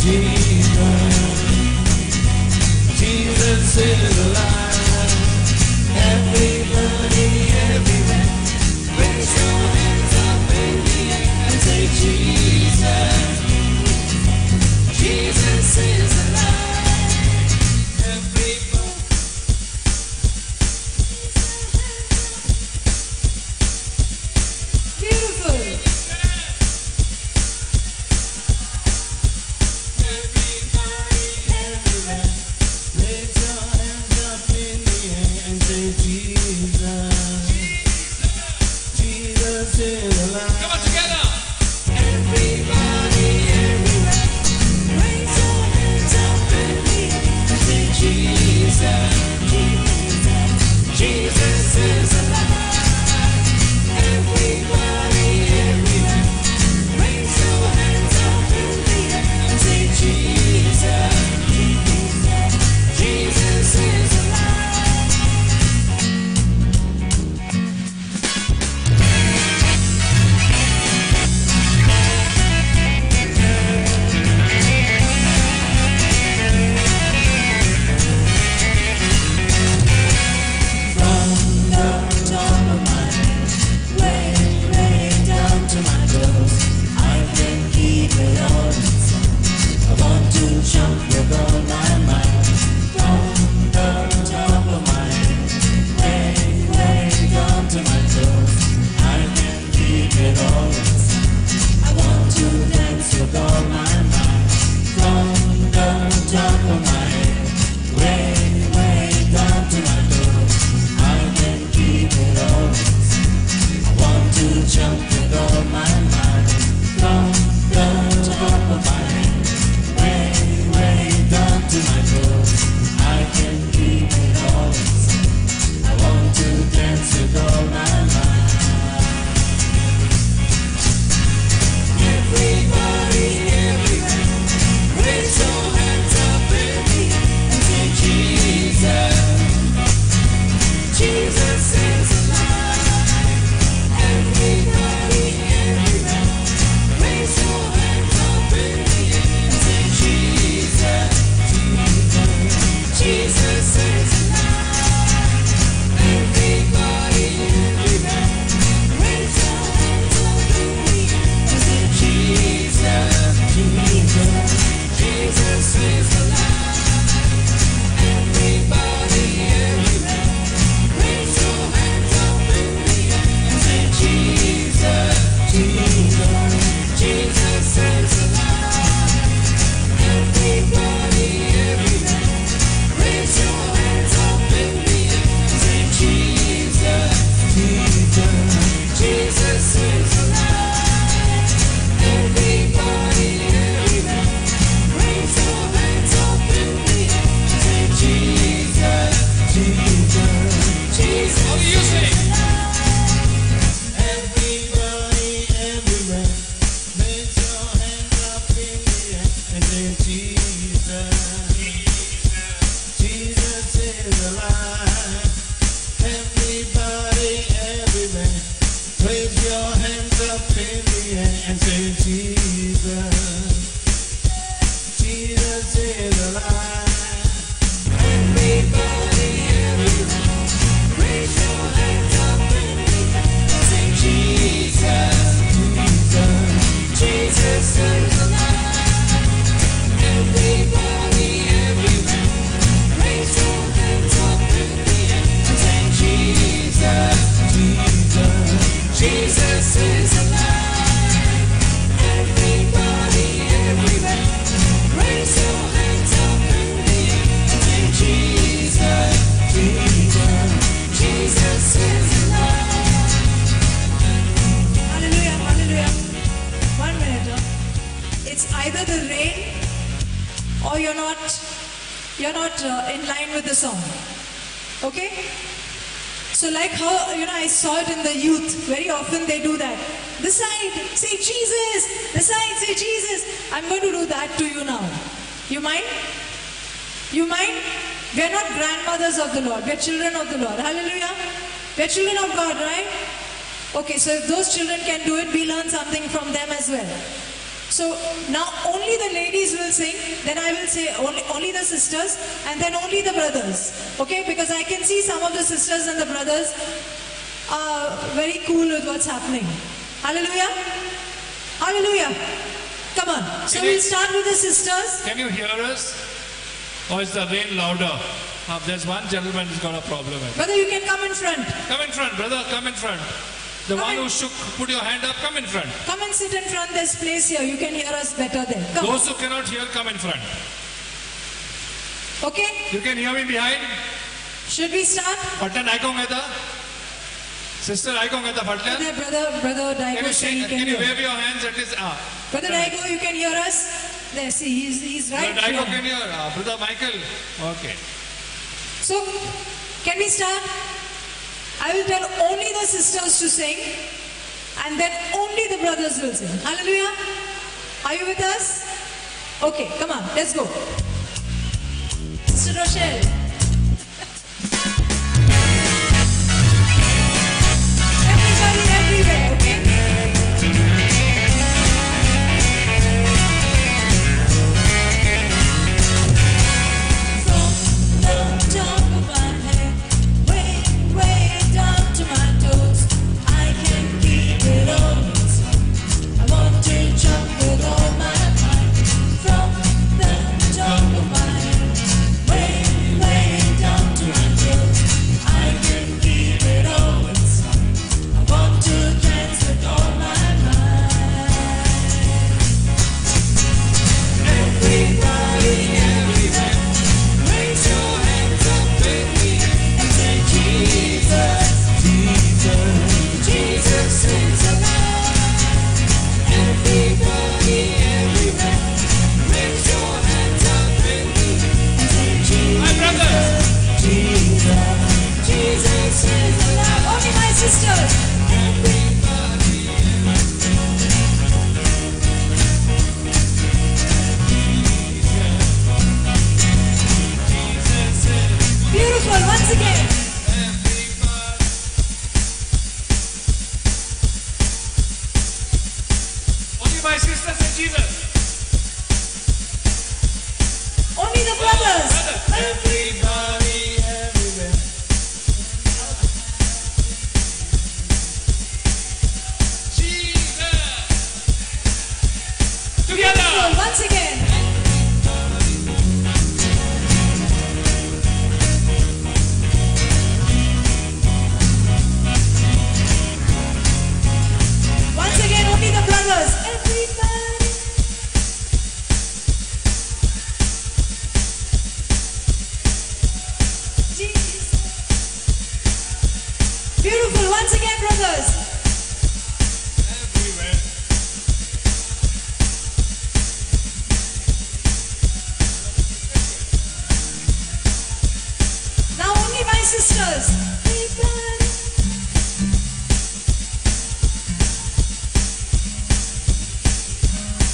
Jesus, Jesus is alive. Everybody, everywhere, raise your hands up in the air and say Jesus, Jesus is alive. Everybody. Beautiful. Everybody, everywhere, raise your hands up in the air and say Jesus, Jesus is alive. Come on, together. Everybody, everywhere, raise your hands up in the air and say Jesus, Jesus, Jesus is alive. Everybody, everywhere, raise your hands up in the air and say Jesus, Jesus, Jesus is alive. From the top of my head, way, way down to my toes, I can keep it all inside. I want to jump with all my might. From the top of my head, way, way down to my toes, I can keep it all inside. I want to dance with all my might. From the top of my head, way, way down to my toes, I can keep it all inside. I want to jump with all my might. From the top of my head, way, way down to my toes, I can keep it all inside. I want to dance with all my might. Everybody, everywhere, raise your hands up in the air and say Jesus, Jesus is alive. Everybody, everywhere, raise your hands up in the air and say Jesus, Jesus, Jesus is alive. Everybody, everywhere, raise your hands up in the air and say Jesus, Jesus, Jesus is alive. Everybody, everywhere, raise your hands up in the air and say Jesus, Jesus, Jesus is alive. Everybody, everywhere, raise your hands up in the air and say Jesus, Jesus, Jesus is alive. Everybody, everywhere, raise your hands up in the air and say Jesus, Jesus, Jesus All you is sing. alive. Everybody, everywhere, raise your hands up in the air and say Jesus, Jesus is alive. Everybody, everywhere, raise your hands up in the air and say Jesus, Jesus is alive. Everybody, everywhere, raise your hands up in the air and say Jesus, Jesus, Jesus is alive. Everybody, everywhere, raise your hands up in the air and say Jesus, Jesus, Jesus is alive. Everybody, everywhere, raise your hands up in the air and say Jesus, Jesus, Jesus is alive. Hallelujah, hallelujah. 1 minute. Huh? It's either the rain or you're not in line with the song. Okay? So like how, you know, I saw it in the youth. Very often they do that. This side, say Jesus. This side, say Jesus. I'm going to do that to you now. You mind? You mind? We are not grandmothers of the Lord. We are children of the Lord. Hallelujah. We are children of God, right? Okay, so if those children can do it, we learn something from them as well. So now only the ladies will sing, then I will say only the sisters, and then only the brothers. Okay, because I can see some of the sisters and the brothers are very cool with what's happening. Hallelujah. Hallelujah. Come on. So we'll start with the sisters. Can you hear us? Or is the rain louder? There's one gentleman who's got a problem. Brother, you can come in front. Come in front, brother. Come in front. The one who shook, put your hand up, come in front. Come and sit in front. There's place here. You can hear us better there. Come. Those who cannot hear, come in front. Okay. You can hear me behind? Should we start? Fatlan aykong eta? Sister aykong eta Fatlan? Brother Daigo, can you wave your hands at least? Brother Daigo, you can hear us? There, see, he's right. Brother Daigo can hear. Brother Michael. Okay. So, can we start? I will tell only the sisters to sing, and then only the brothers will sing. Hallelujah. Are you with us? Okay, come on, let's go. Sister Rochelle. Everybody everywhere, okay? From the top of my head, way, way down to my toes, I can keep it all inside. I want to jump with all my might. From the top of my head, way, way down to my toes, I can keep it all inside. I want to dance with all my might. Everybody, everywhere, raise your hands up in the air and say, Jesus, Jesus, Jesus is alive. Everybody, everywhere, raise your hands up in the air and say, Jesus, my brothers, Jesus, Jesus is alive. Only my sisters. Everybody, Beautiful, once again. Only my sisters and Jesus. Only the brothers. Everybody, everywhere. Jesus. Together. Beautiful, once again. Once again, only the brothers. Everybody. Jesus. Beautiful. Once again, brothers. Everywhere. Now only my sisters. Everybody.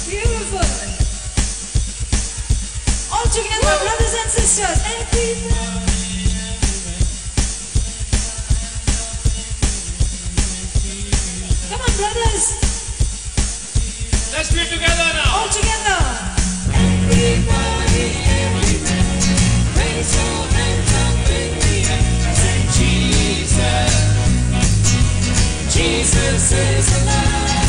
Beautiful. All together, brothers and sisters. Everybody. Come on, brothers. Let's be together now. All together. Everybody, everywhere, raise your hands up in the air and say, Jesus, Jesus is alive.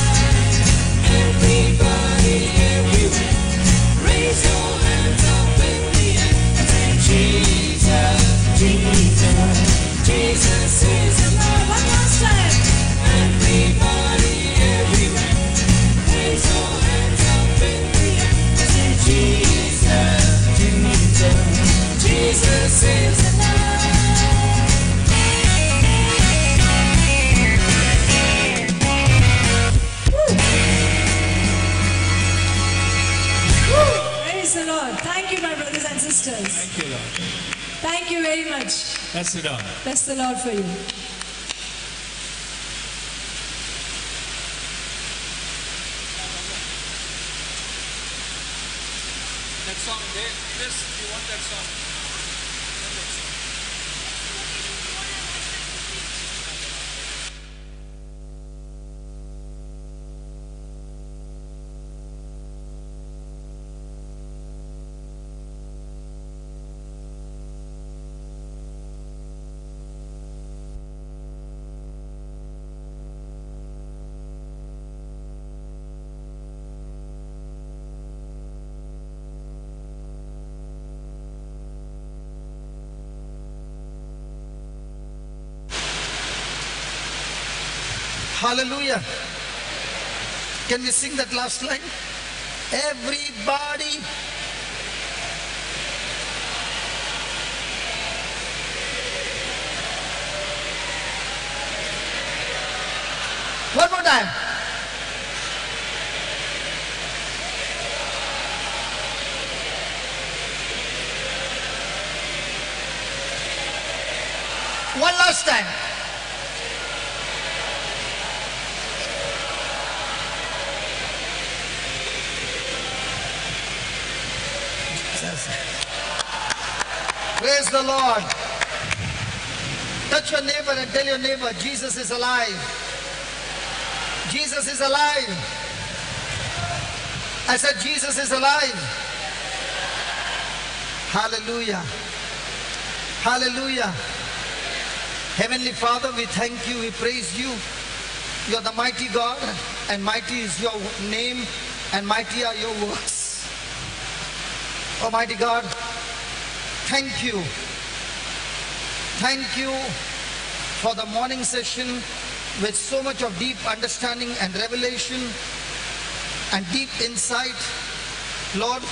Everybody, everywhere, raise your hands up in the air and say, Jesus, Jesus, Jesus is alive. One last time. Everybody, everywhere, raise your hands up in the air and say, Jesus, Jesus, Jesus is alive. Woo. Praise the Lord. Thank you, my brothers and sisters. Thank you, Lord. Thank you very much. Let's sit down. Bless the Lord for you. That song, Chris, you want that song? Hallelujah. Can we sing that last line? Everybody. One more time. One last time. Jesus. Praise the Lord. Touch your neighbor and tell your neighbor, Jesus is alive. Jesus is alive. I said, Jesus is alive. Hallelujah. Hallelujah. Heavenly Father, we thank you, we praise you. You are the mighty God, and mighty is your name, and mighty are your works. Almighty God, thank you. Thank you for the morning session with so much of deep understanding and revelation and deep insight. Lord,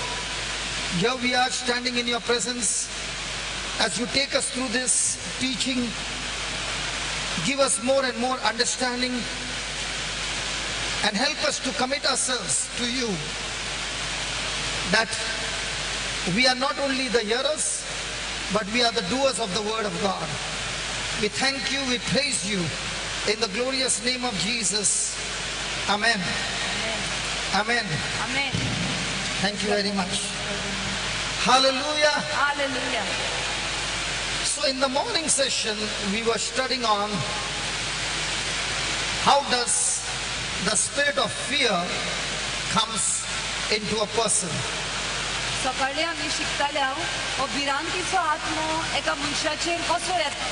here we are standing in your presence. As you take us through this teaching, give us more and more understanding and help us to commit ourselves to you, that we are not only the hearers, but we are the doers of the word of God. We thank you, we praise you in the glorious name of Jesus. Amen. Amen. Amen. Thank you very much. Hallelujah. Hallelujah. So in the morning session, we were studying on how does the spirit of fear comes into a person. सकाळी आमी शिकताले हो भिरांतीचो आत्मो एका मनशाचेर कसो येता.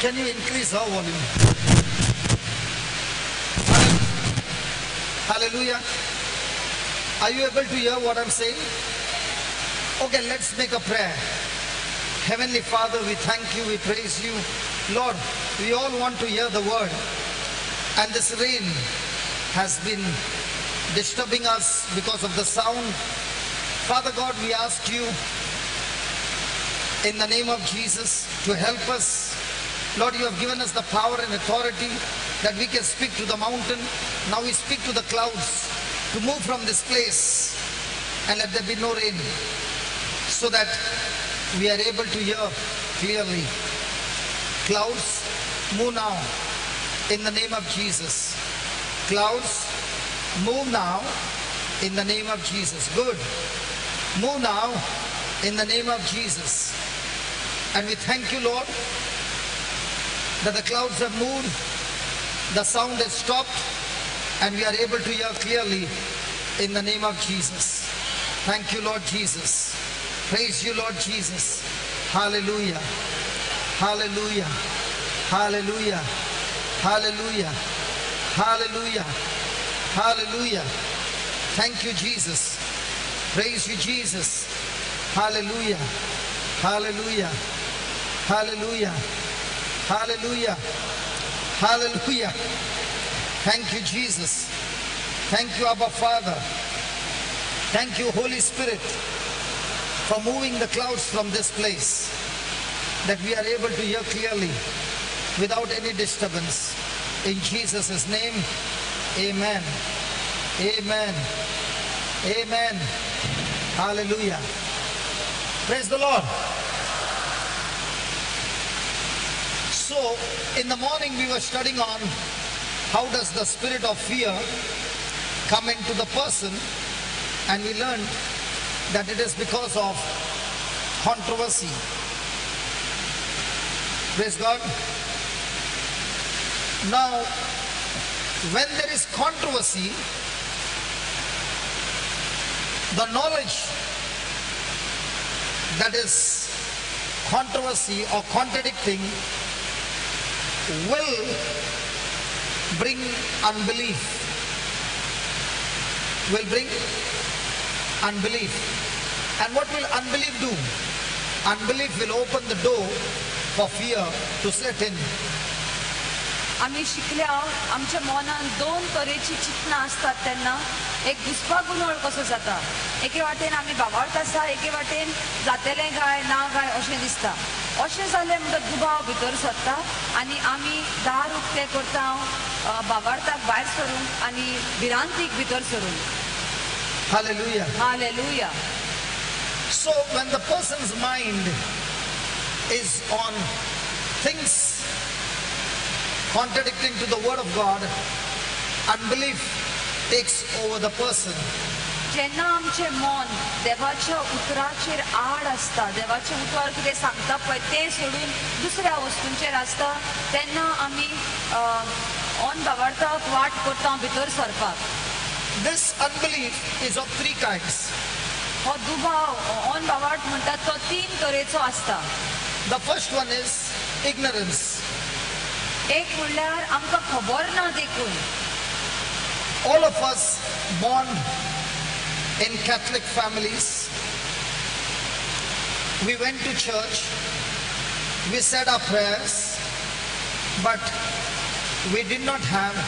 Can you increase our volume? Hallelujah. Are you able to hear what I'm saying? Okay, let's make a prayer. Heavenly Father, we thank you, we praise you. Lord, we all want to hear the word. And this rain has been disturbing us because of the sound. Father God, we ask you in the name of Jesus to help us. Lord, you have given us the power and authority that we can speak to the mountain. Now we speak to the clouds to move from this place and let there be no rain, so that we are able to hear clearly. Clouds, move now in the name of Jesus. Clouds, move now in the name of Jesus. Good. Move now in the name of Jesus. And we thank you, Lord, that the clouds have moved, the sound has stopped, and we are able to hear clearly in the name of Jesus. Thank you, Lord Jesus. Praise you, Lord Jesus. Hallelujah. Hallelujah. Hallelujah. Hallelujah. Hallelujah. Hallelujah. Thank you, Jesus. Praise you, Jesus. Hallelujah. Hallelujah. Hallelujah. Hallelujah. Hallelujah. Thank you, Jesus. Thank you, Abba Father. Thank you, Holy Spirit, for moving the clouds from this place, that we are able to hear clearly without any disturbance. In Jesus' name, amen. Amen. Amen. Hallelujah. Praise the Lord. So, in the morning we were studying on how does the spirit of fear come into the person, and we learned that it is because of controversy. Praise God. Now, when there is controversy, the knowledge that is controversy or contradicting will bring unbelief. Will bring unbelief. And what will unbelief do? Unbelief will open the door for fear to set in. आमी शिकल्या आमच्या मनान दोन तरेची चिंतनां आसतात तेन्ना एक घुसपा गुंदळ कसो जाता. एके वाटेन आमी बावाळत आसा, एके वाटेन जातलें काय ना काय अशें दिसता. अशें जालें म्हणटकच दुबाव भितर सरता आनी आमी दार उक्तें करता बावार्थाक भायर सरूंक आनी भिरांतीक भितर सरूंक. Hallelujah. Hallelujah. So when the person's mind is on things contradicting to the word of God, unbelief takes over the person. जेन्ना आमचें मन देवाच्या उतराचेर आड आसता, देवाचें उतर कितें सांगता पळय तें सोडून दुसऱ्या वस्तूंचेर आसता, तेन्ना आमी ऑन बावार्थाक वाट करता भितर सरपाक. This unbelief is of three kinds. हो दुबाव ऑन बावार्थ म्हणटात तो तीन तरेचो आसता. The first one is ignorance. एक म्हणल्यार आमकां खबर ना देखून. All of us born in Catholic families, we went to church, we said our prayers, but we did not have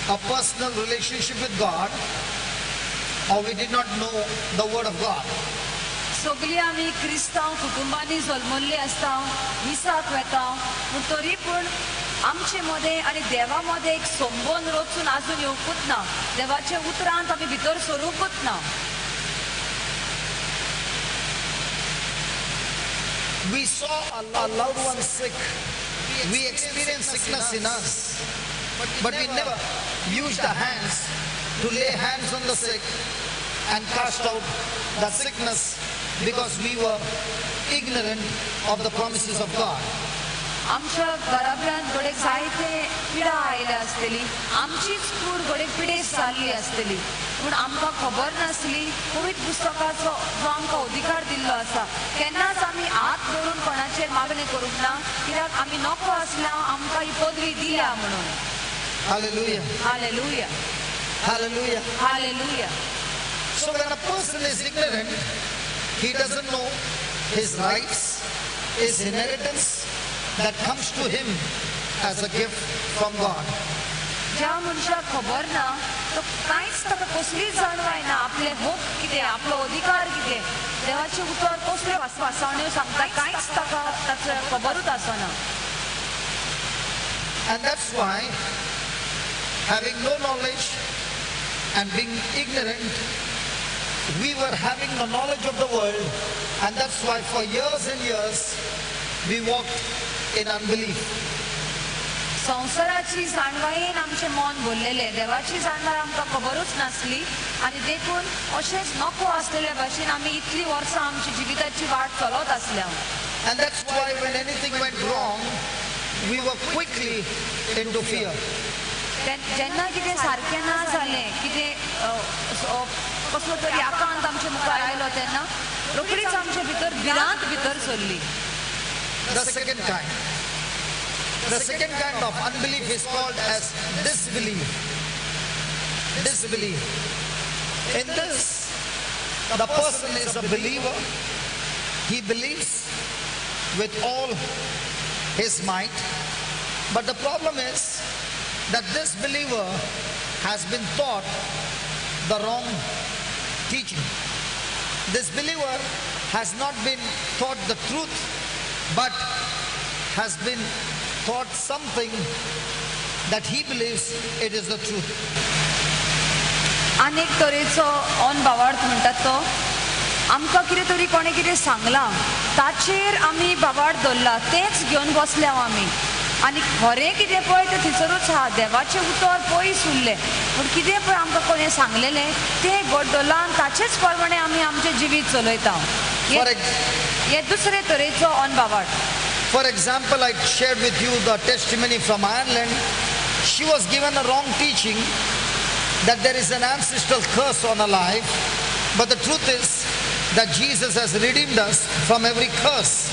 a personal relationship with God, or we did not know the Word of God. सगळी आमी क्रिस्तांव कुटुंबांनी जल्मल्ली आसता, मिसाक वेता, पूण तरी पूण आमचे मदें आनी देवा मदें एक संबंद रचून आजून येवकूच ना. देवाच्या उतरांत आमी भितर सरूंकूच ना. We saw our loved ones sick. We experienced sickness in us, but we never used the hands to lay hands on the sick and cast out that sickness because we were ignorant of the promises of God. आमच्या घराब्यांत घडये जायते पिडा आयल्या आसतली, आमचीच कूड घडये पिडेस्त जाल्ली आसतली, पूण आमकां खबर नासली पवित्र पुस्तकाचो जो आमकां अधिकार दिल्लो आसा. केन्नाच आमी हात धरून कोणाचेर मागणें करूंक ना, कित्याक आमी नको आसल्या आमकां ही पदवी दिल्या म्हणून. Hallelujah. Hallelujah. Hallelujah. Hallelujah. So when a person is ignorant, he doesn't know his rights, his inheritance that comes to him as a gift from God. ज्या मनशाक खबर ना तो कांयच ताका कसलीच जाणवाय ना, आपले हक कितें, आपलो अधिकार कितें, देवाचें उतर कसल्यो वासावण्यो सांगता, कांयच ताका ताचो खबरूच आसना. And that's why, having no knowledge and being ignorant, we were having the knowledge of the world, and that's why for years and years we walked in unbelief. संवसाराची जाणवायेन आमचें मन भरलेलें, देवाची जाणवाय आमकां खबरूच नासली आनी देखून अशेंच नको आसलेल्या भाशेन आमी इतलीं वर्सां आमची जिविताची वाट चलत आसल्या. And that's why when anything went wrong, we were quickly into fear. जेन्ना कितें सारकें ना जालें, कितें कसलो तरी आकांत आमचे मुखार आयलो, तेन्ना रोखडीच आमचे भितर भिरांत भितर सरली. The second kind. The second kind of unbelief is called as disbelief. Disbelief. In this, the person is a believer. He believes with all his might. But the problem is that this believer has been taught the wrong teaching. This believer has not been taught the truth, but has been taught something that he believes it is the truth. आनेक तरेचो on बावार्थ म्हणटात तो आमकां कितें तरी कोणें कितें सांगलां ताचेर आमी बावार्थ धरला, तेंच घेवन बसल्या आमी, आनी खरें कितें पळय तें थंयसरूच आहा. देवाचें उतर पयस उरलें, पूण कितें पळय आमकां कोणें सांगलेलें तें घट धरलां आनी ताचेच प्रमाणे आमी आमचें जिवीत चलयता. हे दुसरे तरेचो on बावार्थ. For example, I shared with you the testimony from Ireland. She was given a wrong teaching that there is an ancestral curse on her life, but the truth is that Jesus has redeemed us from every curse,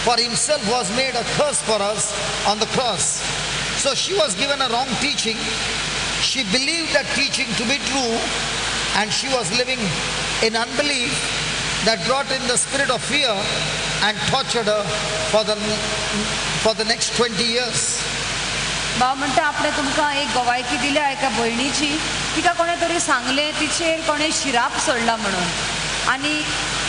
for himself was made a curse for us on the cross. So she was given a wrong teaching. She believed that teaching to be true, and she was living in unbelief that brought in the spirit of fear and tortured her for the next 20 years. बाबा म्हणटा आपणें तुमकां एक गवायकी दिल्या एका भयणीची, तिका कोणें तरी सांगलें तिचेर कोणें शिराप सोडला म्हणून, आनी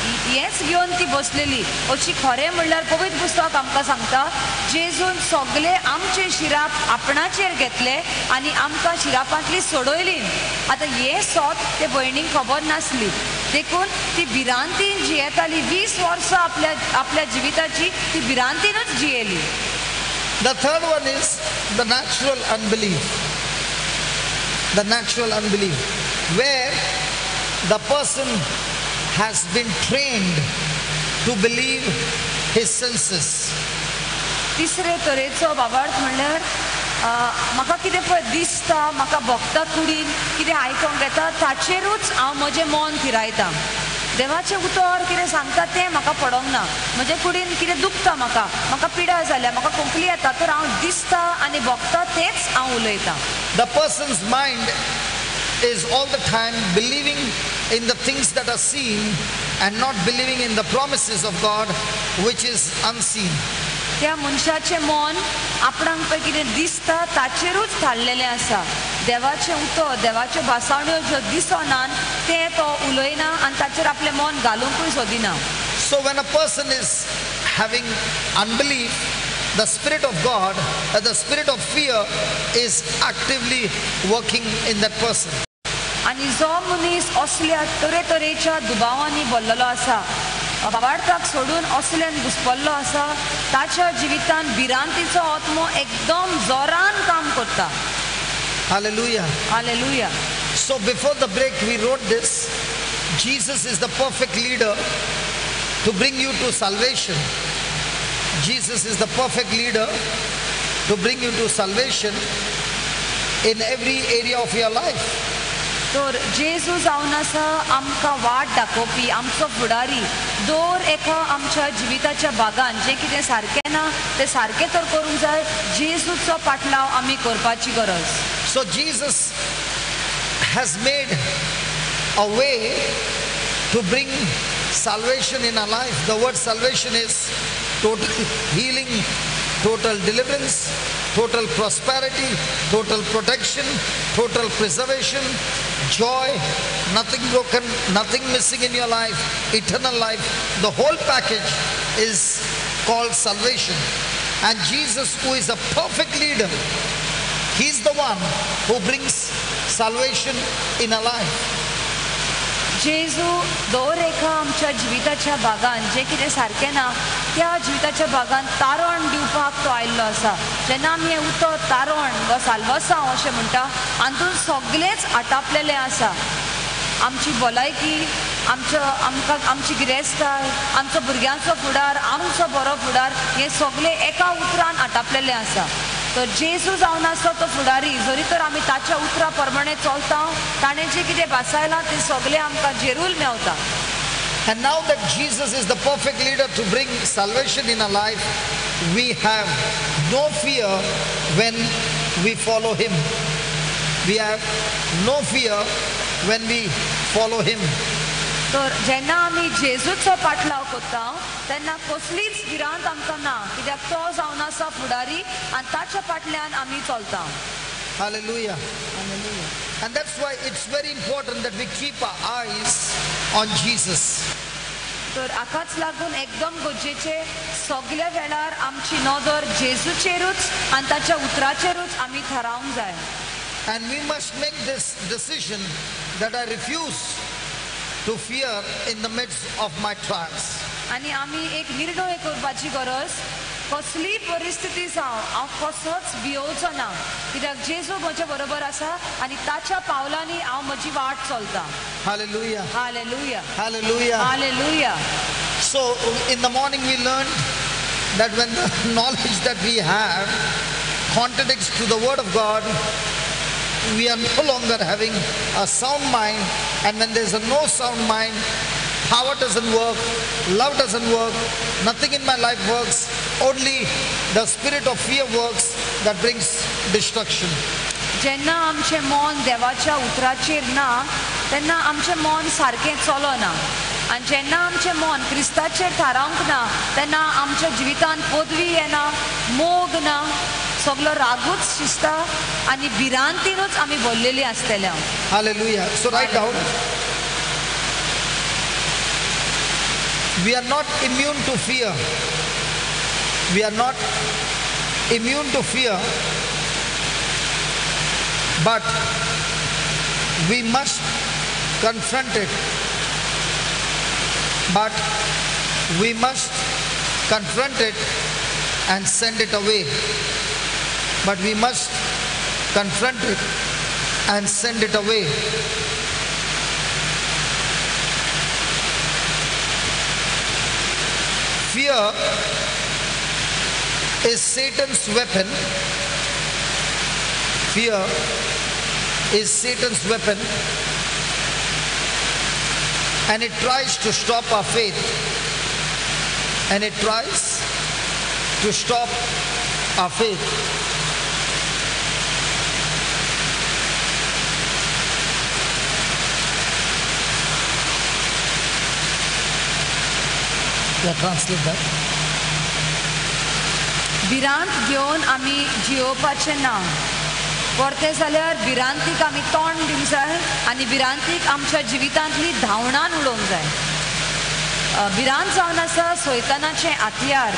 हेंच घेवन ती बसलेली. अशी खरें म्हणल्यार पवित्र पुस्तक आमकां सांगता जेजून सगळे आमचे शिराप आपणाचेर घेतले आनी आमकां शिरापांतली सोडयली. आतां हें सोत ते भयणीक खबर नासली, देखून ती भिरांतीन जियेताली. 20 वर्सां आपल्या आपल्या जिविताची ती भिरांतीनूच जियेली. The third one is the natural unbelief. The natural unbelief, where the person has been trained to believe his senses. तिसरे तरेचो बाबार्थ म्हणल्यार म्हाका कितें पळय दिसता, म्हाका भोगता, कुडीन कितें आयकोंक येता ताचेरूच हांव म्हजें मन थिरायता. देवाचें उतर कितें सांगता तें म्हाका पडोंक ना. म्हजे कुडीन कितें दुखता, म्हाका म्हाका पिडा जाल्या, म्हाका खोंकली येता, तर हांव दिसता आनी भोगता तेंच हांव उलयतां. The person's mind is all the time believing in the things that are seen and not believing in the promises of God which is unseen. त्या मनशाचें मन आपणाक पळय कितें दिसता ताचेरूच थारलेलें आसा. देवाचें उतर, देवाच्यो भासावण्यो ज्यो दिसनात तें तो उलयना आनी ताचेर आपलें मन घालुंकूय सोदिना. So when a person is having unbelief, the spirit of God, the spirit of fear is actively working in that person. आनी जो मनीस असल्या तरेतरेच्या दुबावांनी भरलेलो आसा, बाबार्थाक सोडून असल्यान घुसपल्लो आसा, ताच्या जिवितान भिरांतीचो आत्मो एकदम जोरान काम करता. Hallelujah. Hallelujah. So before the break we wrote this, Jesus is the perfect leader to bring you to salvation. Jesus is the perfect leader to bring you to salvation in every area of your life. तर जेजू जावन आसा आमकां वाट दाखोवपी, आमचो फुडारी. दर एका आमच्या जिविताच्या भागान जें कितें सारकें ना तें सारकें तर करूंक जाय. जेजूचो पाटलाव आमी करपाची गरज. So Jesus has made a way to bring salvation in our life. The word salvation is total healing, total deliverance, total prosperity, total protection, total preservation, joy, nothing broken, nothing missing in your life, eternal life. The whole package is called salvation. And Jesus, who is a perfect leader, he's the one who brings salvation in our life. जेजू दर एका आमच्या जिविताच्या भागान जें कितें सारकें ना त्या जिविताच्या भागान तारण दिवपाक तो आयिल्लो आसा. जेन्ना आमी हें उतर तारण वा साल्वासांव अशें म्हणटा, हातूंत सगळेंच आटापलेलें आसा. आमची भलायकी, आमचो आमकां आमची गिरेस्ताय, आमचो भुरग्यांचो फुडार, आमचो बरो फुडार, हें सगळें एका उतरान आटापलेलें आसा. तर जेजू जावन आसलो तो फुडारी. जरी तर आमी ताच्या उतरा प्रमाणे चलता, ताणें जें कितें भासायलां तें सगळें आमकां जेरूल मेवता. And now that Jesus is the perfect leader to bring salvation in our life, we have no fear when we follow him. We have no fear when we follow him. तर जेन्ना आमी जेजूचो पाटलाव करता तेन्ना कसलीच भिरांत आमकां ना, कित्याक तो जावन आसा फुडारी आनी ताच्या फाटल्यान आमी चलता. Hallelujah. And that's why it's very important that we keep our eyes on Jesus. तर हाकाच लागून एकदम गरजेचें सगल्या वेळार आमची नदर जेजूचेरूच आनी ताच्या उतराचेरूच आमी थारावंक जाय. And we must make this decision that I refuse to fear in the midst of my trials. आनी आमी एक निर्णय करपाची गरज, कसलीय परिस्थिती जावं हांव कसोच भियोवचो ना, कित्याक जेजू म्हजे बरोबर आसा आनी ताच्या पावलांनी हांव म्हजी वाट चलता. Hallelujah. Hallelujah. Hallelujah. Hallelujah. So in the morning we learned that when the knowledge that we have contradicts to the word of God, we are no longer having a sound mind, and when there is a no sound mind, power doesn't work, love doesn't work, nothing in my life works, only the spirit of fear works that brings destruction. जेन्ना आमचें मन देवाच्या उतराचेर ना तेन्ना आमचें मन सारकें चलना, आनी जेन्ना आमचें मन क्रिस्ताचेर थारावंक ना तेन्ना आमच्या जिवितांत पदवी येना, मोग ना, सगलो रागूच शिजता आनी भिरांतीनूच आमी भरलेली आसतले. Hallelujah. So write down. We are not immune to fear. We are not immune to fear, but we must confront it. But we must confront it and send it away. But we must confront it and send it away. Fear is Satan's weapon. Fear is Satan's weapon, and it tries to stop our faith. And it tries to stop our faith. Yeah, translate that. भिरांत घेवन आमी जियोवपाचें ना. परतें जाल्यार भिरांतीक आमी तोंड दिवंक जाय आनी भिरांतीक आमच्या जिवितांतली धांवणान उडोवंक जाय. भिरांत जावन आसा सैतानाचें हत्यार.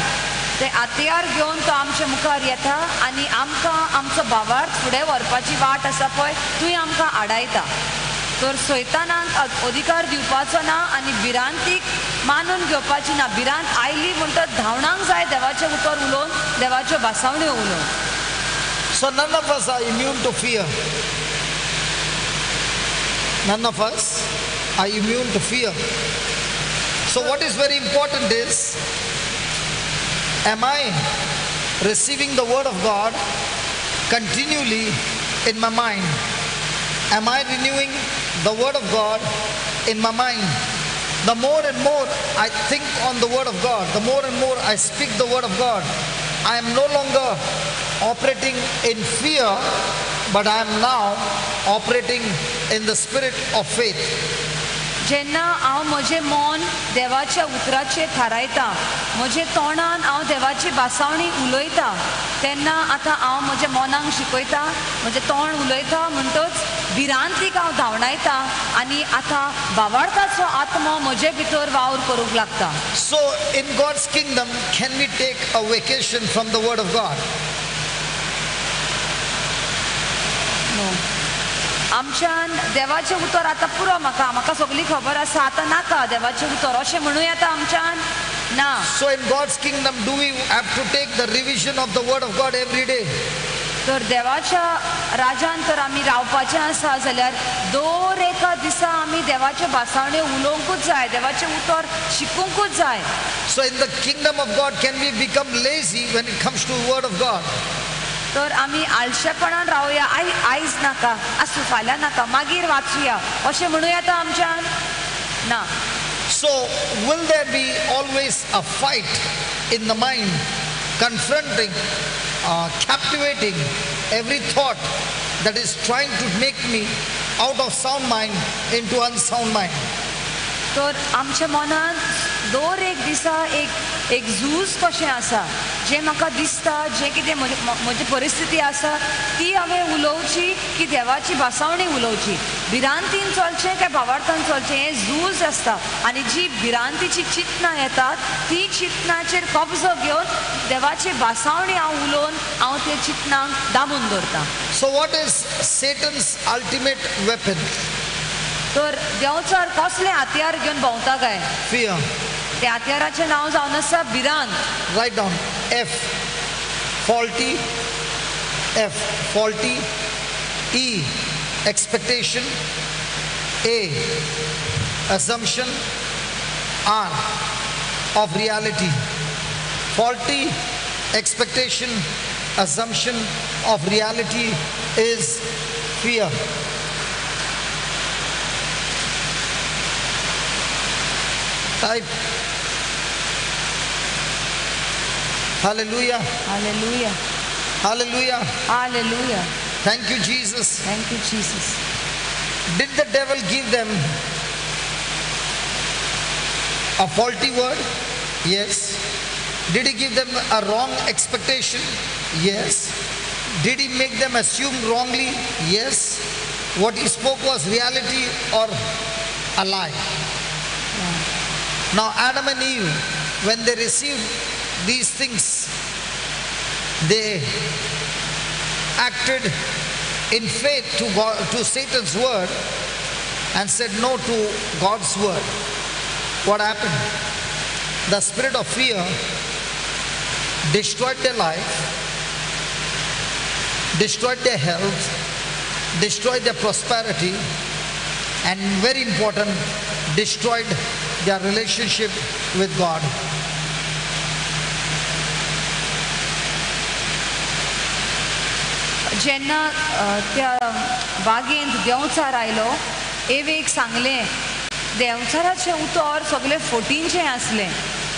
तें हत्यार घेवन तो आमच्या मुखार येता आनी आमकां आमचो भावार्थ फुडें व्हरपाची वाट आसा पळय थंय आमकां आडायता. तर सैतानाक अधिकार दिवपाचो ना आनी भिरांतीक मानून घेवपाची ना. भिरांत आयली म्हणटच धांवणांक जाय देवाचें उतर उलोवन, देवाच्यो भासावण्यो उलोवन. So none of us are immune to fear. None of us are immune to fear. So what is very important is, am I receiving the word of God continually in my mind? Am I renewing the word of God in my mind? The more and more I think on the word of God, the more and more I speak the word of God, I am no longer operating in fear, but I am now operating in the spirit of faith. जेन्ना हांव म्हजें मन देवाच्या उतराचेर थारायता, म्हजे तोंडान हांव देवाची भासावणी उलयता, तेन्ना आतां हांव म्हज्या मनाक शिकयता, म्हजें तोंड उलयता, म्हणटच भिरांतीक हांव धांवडायता आनी आतां भावार्थाचो आत्मो म्हजे भितर वावर करूंक लागता. So in God's kingdom, can we take a vacation from the word of God? No. आमच्यान देवाचें उतर आतां पुरो, म्हाका म्हाका सगळी खबर आसा, आतां नाका देवाचें उतर अशें म्हणूं येता आमच्यान? ना. So in God's kingdom, do we have to take the revision of the word of God every day? तर देवाच्या राजान तर आमी रावपाचें आसा जाल्यार दर एका दिसा आमी देवाच्यो भासावण्यो उलोवंकूच जाय, देवाचें उतर शिकूंकूच जाय. So in the kingdom of God, can we become lazy when it comes to the word of God? तर आमी आळशेपणान रावया, आयज नाका, आसूं फाल्यां नाका, मागीर वाचुया अशें म्हणूं येता आमच्यान? ना. So will there be always a fight in the mind, confronting, captivating every thought that is trying to make me out of sound mind into unsound mind? तर आमच्या मनांत दर एक दिसा एक एक झूज कशें आसा, जें म्हाका दिसता, जें कितें म्हजी परिस्थिती आसा ती हांवें उलोवची की देवाची भासावणी उलोवची. भिरांतीन चलचें काय भावार्थान चलचें हें झूज आसता आनी जी भिरांतीची चिंतनां येतात ती चिंतनाचेर कब्जो घेवन देवाची भासावणी हांव उलोवन हांव ते चिंतनांक दामून दवरतां. So what is Satan's ultimate weapon? तर देंवचार कसलें हत्यार घेवन भोंवता काय? Fear. त्या हत्याराचें नांव जावन आसा भिरांत. Write down F, faulty, F, faulty, E, expectation, A, assumption, R, of reality. Faulty expectation, assumption of reality is fear. Type. Hallelujah. Hallelujah. Hallelujah. Hallelujah. Thank you, Jesus. Thank you, Jesus. Did the devil give them a faulty word? Yes. Did he give them a wrong expectation? Yes. Did he make them assume wrongly? Yes. What he spoke was reality or a lie? Yeah. Now Adam and Eve, when they received these things, they acted in faith to God, to Satan's word, and said no to God's word. What happened? The spirit of fear destroyed their life, destroyed their health, destroyed their prosperity, and very important, destroyed their relationship with God. जेन्ना त्या बागेंत देंवचार आयलो, awake सांगलें, देंवचाराचें उतर सगळें फोटींचें आसलें,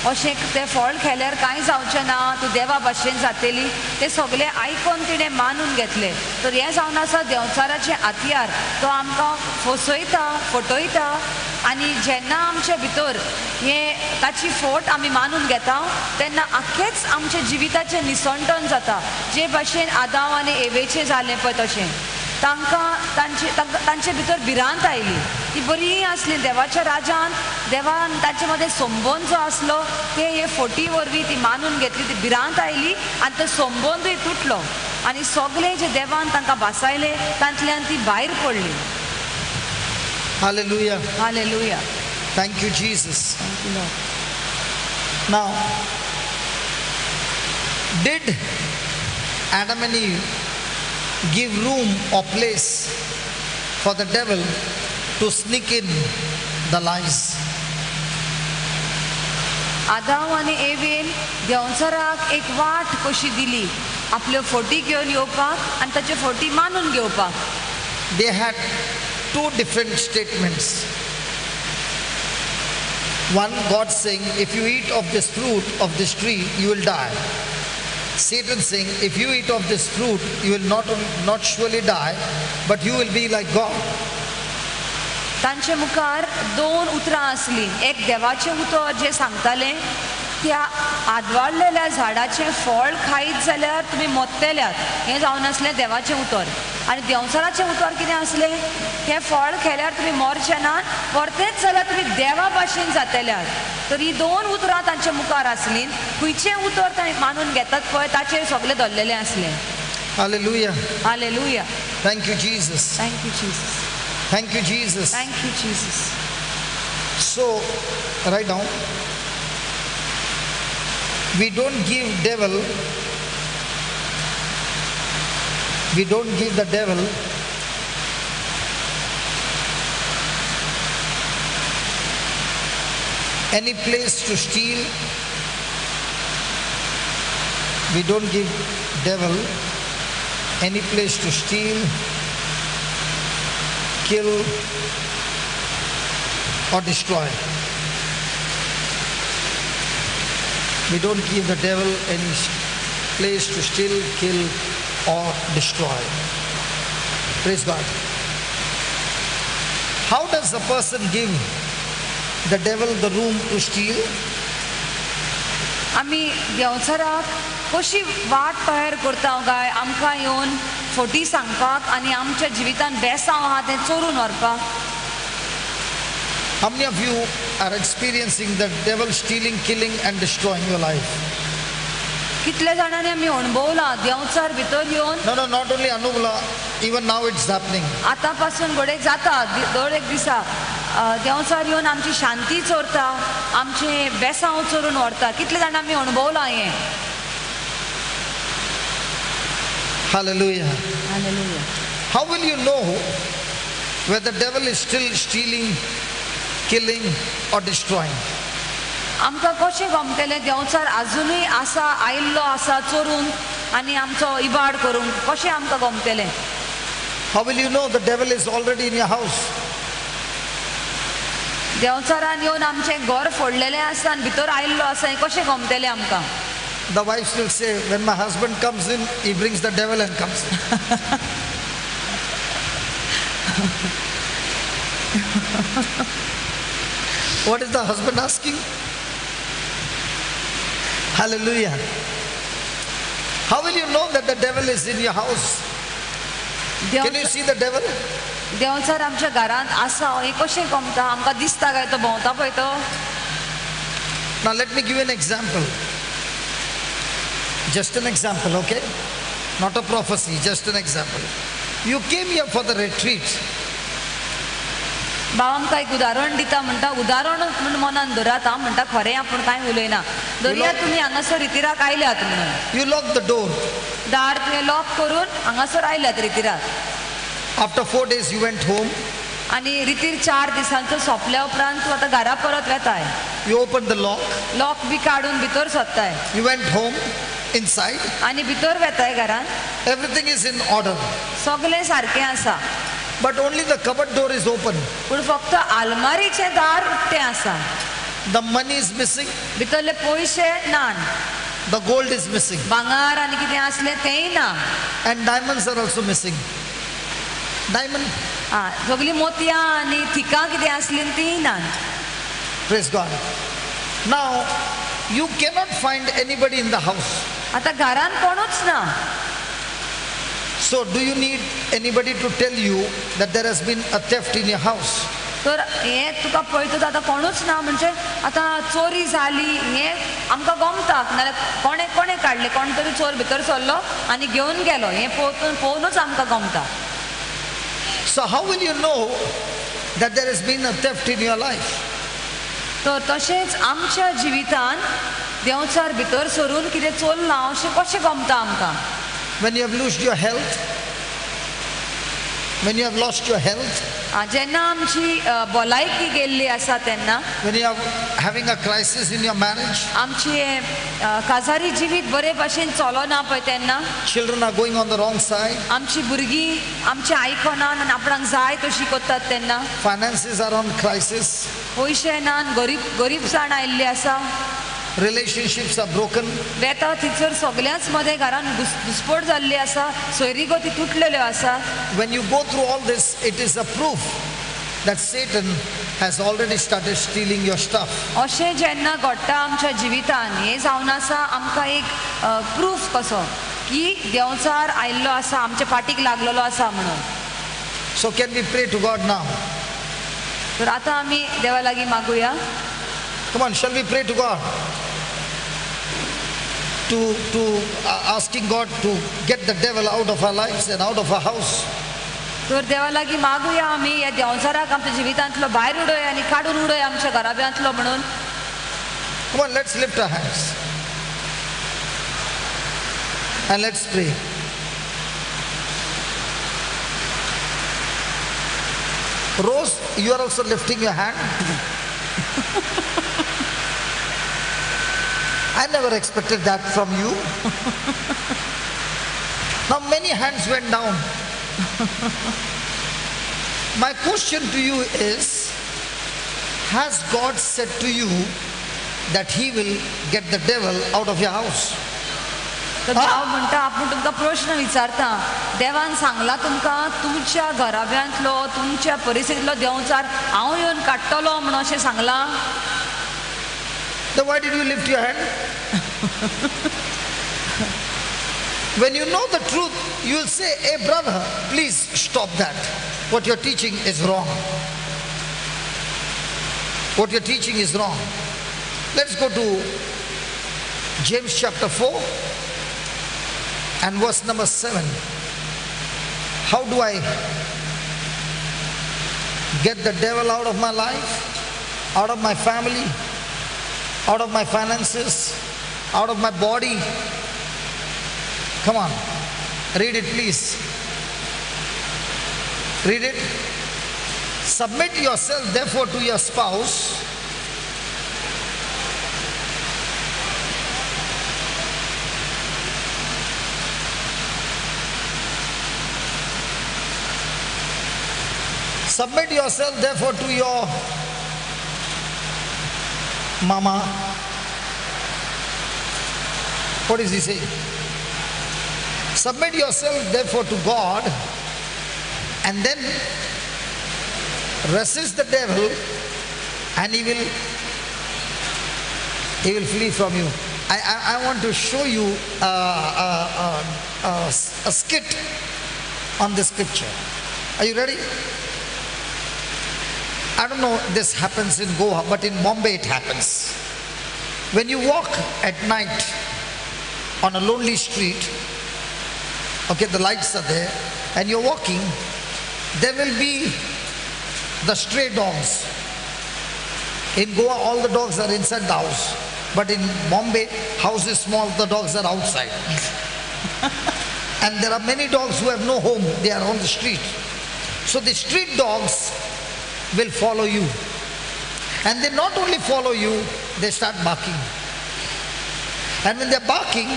अशें तें फळ खेल्यार कांय जावचें ना, तूं देवा भाशेन जातली, तें सगळें आयकोन तिणें मानून घेतलें. तर हें जावन आसा देंवचाराचें हत्यार, तो आमकां फसयता, फटयता, आनी जेन्ना आमचे भितर हें ताची फोट आमी मानून घेता तेन्ना आख्खेच आमच्या जिविताचें निसंटन जाता. जे भाशेन आदांव आनी एवेचें जालें पळय तशें तांकां तांचे भितर भिरांत आयली. ती बरी आसली देवाच्या राजान, देवान तांचे मदें संबंद जो आसलो ते हे फोटी वरवीं ती मानून घेतली, ती भिरांत आयली आनी तो संबंदूय तुटलो आनी सगळे जे देवान तांकां भासायले तांतल्यान ती भायर पडली. Hallelujah. Hallelujah. Thank you, Jesus. Thank you, Lord. Now, did Adam and Eve give room or place for the devil to sneak in the lies? आदाव आनी एवेन देंवचाराक एक वाट कशी दिली आपल्यो फोटी घेवन येवपाक आनी ताच्यो फोटी मानून घेवपाक. They had two different statements. One, God saying, if you eat of this fruit of this tree, you will die. Satan saying, if you eat of this fruit, you will not surely die, but you will be like God. तांचे मुखार दोन उतरां आसलीं. एक देवाचें उतर जें सांगतालें त्या आदवाडलेल्या झाडाचें फळ खायत जाल्यार तुमी मोत्तेल्यात, हें जावन आसलें देवाचें उतर. आनी देंवचाराचें उतर कितें आसलें, हें फळ खेल्यार तुमी मोरचें ना, परतेंच जाल्यार तुमी देवा भाशेन जातेल्यात. तर ही दोन उतरां तांच्या मुखार आसलीं. खंयचें उतर तांणी मानून घेतात पळय ताचेर सगळें धरलेलें आसलें. Hallelujah. Hallelujah. Thank you, Jesus. Thank you, Jesus. Thank you, Jesus. Thank you, Jesus. So, right now, we don't give devil, we don't give the devil any place to steal. We don't give devil any place to steal, kill or destroy. We don't give the devil any place to steal, kill or destroy. Praise God. How does a person give the devil the room to steal? आमी देंवचाराक कशी वाट तयार करता काय आमकां येवन forty सांगपाक आनी आमच्या जिवितान बेसांव आहा तें चोरून व्हरपाक? How many of you are experiencing the devil stealing, killing and destroying your life? कितल्या जाणांनी आमी अणभवला देंवचार भितर येवन? No, no, not only अनुभवला, even now it's happening. आतां पासून घडये जाता दर एक दिसा देंवचार येवन आमची शांती चोरता, आमचें बेसांव चोरून व्हरता. कितले जाणां आमी अणभवलां हें? Hallelujah. Hallelujah. How will you know whether the devil is still stealing, killing or destroying? आमकां कशें गमतलें देंवचार आजुनूय आसा, आयिल्लो आसा चोरून आनी आमचो इबाड करूंक? कशें आमकां गमतलें? How will you know the devil is already in your house? देंवचारान येवन आमचें घर फोडलेलें आसा आनी भितर आयिल्लो आसा, हें कशें गमतलें आमकां? The wives will say, when my husband comes in, he brings the devil and comes in. What is the husband asking? Hallelujah. How will you know that the devil is in your house? Can you see the devil? देंवचार आमच्या घरांत आसा हें कशें गमता? आमकां दिसता काय तो भोंवता पळय तो? Now let me give you an example. Just an example, okay? Not a prophecy, just an example. You came here for the retreat. बाबा आमकां एक उदाहरण दिता म्हणटा, उदाहरण म्हूण मनान धरात हांव म्हणटा खरें आपूण कांय उलयना. दरया तुमी हांगासर रितिराक आयल्यात म्हणून. You lock the door. दार तुवें लॉक करून हांगासर आयल्यात रितिराक. After 4 days you went home. आनी रितीर 4 दिसांचो सोंपल्या उपरांत तूं आतां घरा परत वेताय. You opened the lock. Lock बी काडून भितर सोदताय. You went home inside. आनी भितर वेताय घरान. Everything is in order. सगळें सारकें आसा. But only the cupboard door is open. पूण फक्त आलमारीचें दार उक्तें आसा. The money is missing. भितरले पयशे ना. The gold is missing. भांगर आनी कितें आसलें तेंय ना. And diamonds are also missing. Diamond. आं, सगळीं मोतयां आनी थिकां कितें आसलीं तींय ना. Praise God. Now you cannot find anybody in the house. आतां घरान कोणूच ना. So do you need anybody to tell you that there has been a theft in your house? तर हें तुका पळयतच आतां कोणूच ना म्हणजे आतां चोरी जाली हें आमकां गमता. नाल्यार कोणें कोणें काडलें, कोण तरी चोर भितर सरलो आनी घेवन गेलो हें पळोवनूच आमकां गमता. So how will you know that there has been a theft in your life? तर तशेंच आमच्या जिवितान देंवचार भितर सरून कितें चोरलां अशें कशें गमता आमकां? When you have lost your health, when you have lost your health, जेन्ना आमची भलायकी गेल्ली आसा तेन्ना, when you are having a crisis in your marriage, आमची काजारी जिवीत बरे भाशेन चलना पळय तेन्ना, children are going on the wrong side, आमची भुरगीं आमचें आयकना आनी आपणाक जाय तशी करतात तेन्ना, finances are on crisis, पयशे ना, गरीबसाण आयिल्ली आसा, relationships are broken, वेता थंयसर सगळ्यांच मदें घरान घुस्पट जाल्ली आसा, सोयरीगती तुटलेल्यो आसा. When you go through all this, it is a proof that Satan has already started stealing your stuff. अशें जेन्ना घडटा आमच्या जिवितान हें जावन आसा आमकां एक प्रूफ कसो की देंवचार आयिल्लो आसा, आमच्या फाटीक लागलेलो आसा म्हणून. So can we pray to God now? तर आतां आमी देवा लागीं मागुया. Come on, shall we pray to God? To asking God to get the devil out of our lives and out of our house. तर देवा लागीं मागुया आमी ह्या देंवचाराक आमच्या जिवितांतलो भायर उडय आनी काडून उडय आमच्या घराब्यांतलो म्हणून. Come on, let's lift our hands and let's pray. Rose, you are also lifting your hand. I never expected that from you. Now many hands went down. My question to you is, has God said to you that he will get the devil out of your house? तर हांव म्हणटा आपूण तुमकां प्रश्न विचारता, देवान सांगला तुमकां तुमच्या घराब्यांतलो तुमच्या परिस्थितींतलो देंवचार हांव येवन काडटलो म्हणून अशें सांगलां? Then why did you lift your hand? When you know the truth, you will say, hey brother, please stop that. What you're teaching is wrong. What you're teaching is wrong. Let's go to James chapter 4 and verse number 7. How do I get the devil out of my life, out of my family, out of my finances, out of my body? Come on, read it please. Read it. Submit yourself therefore to your spouse. Submit yourself therefore to your mama. What is he saying? Submit yourself therefore to God, and then resist the devil, and he will flee from you. I want to show you a skit on this picture. Are you ready? I don't know if this happens in Goa, but in Bombay it happens. When you walk at night on a lonely street, okay, the lights are there, and you're walking, there will be the stray dogs. In Goa, all the dogs are inside the house. But in Bombay, house is small, the dogs are outside. And there are many dogs who have no home, they are on the street. So the street dogs will follow you. And they not only follow you, they start barking. And when they're barking,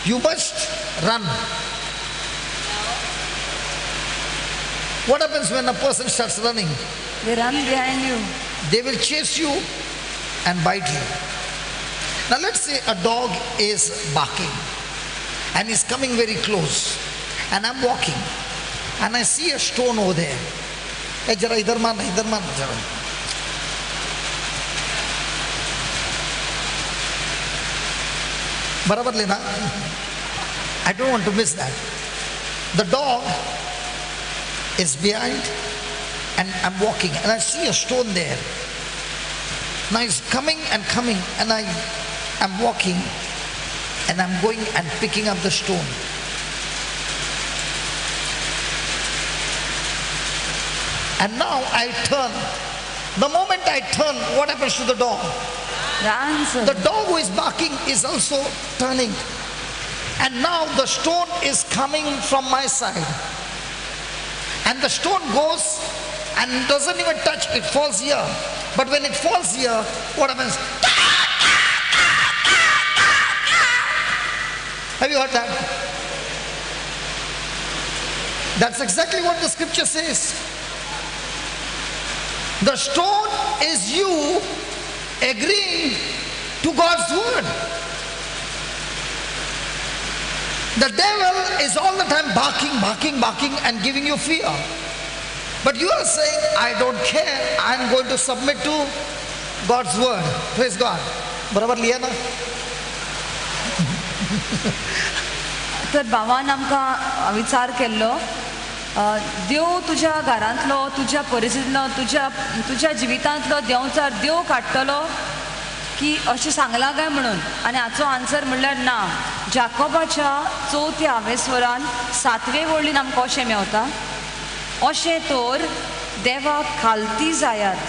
you must run. What happens when a person starts running? They run behind you. They will chase you and bite you. Now let's say a dog is barking and is coming very close, and I'm walking and I see a stone over there. Hey, jara idhar man, jara. Barabar lena. I don't want to miss that. The dog is behind and I'm walking and I see a stone there. Now it's coming and coming, and I am walking and I'm going and picking up the stone. And now I turn. The moment I turn, what happens to the dog? The The dog who is barking is also turning. And now the stone is coming from my side. And the stone goes and doesn't even touch, it falls here. But when it falls here, what happens? Have you heard that? That's exactly what the scripture says. The stone is you agreeing to God's word. The devil is all the time barking, barking, barking and giving you fear. But you are saying, I don't care, I'm going to submit to God's word. Praise God. Barabar liya na? तर बाबान आमकां विचार केल्लो, देव तुज्या घरांतलो, तुज्या परिस्थितींतलो, तुज्या तुज्या जिवितांतलो देंवचार देव काडटलो की अशें सांगलां काय म्हणून. आनी हाचो आन्सर म्हणल्यार ना. जाकोबाच्या चवथ्या आवेस्वरान सातवे वळीन आमकां अशें मेवता, अशें तर देवाक खालती जायात,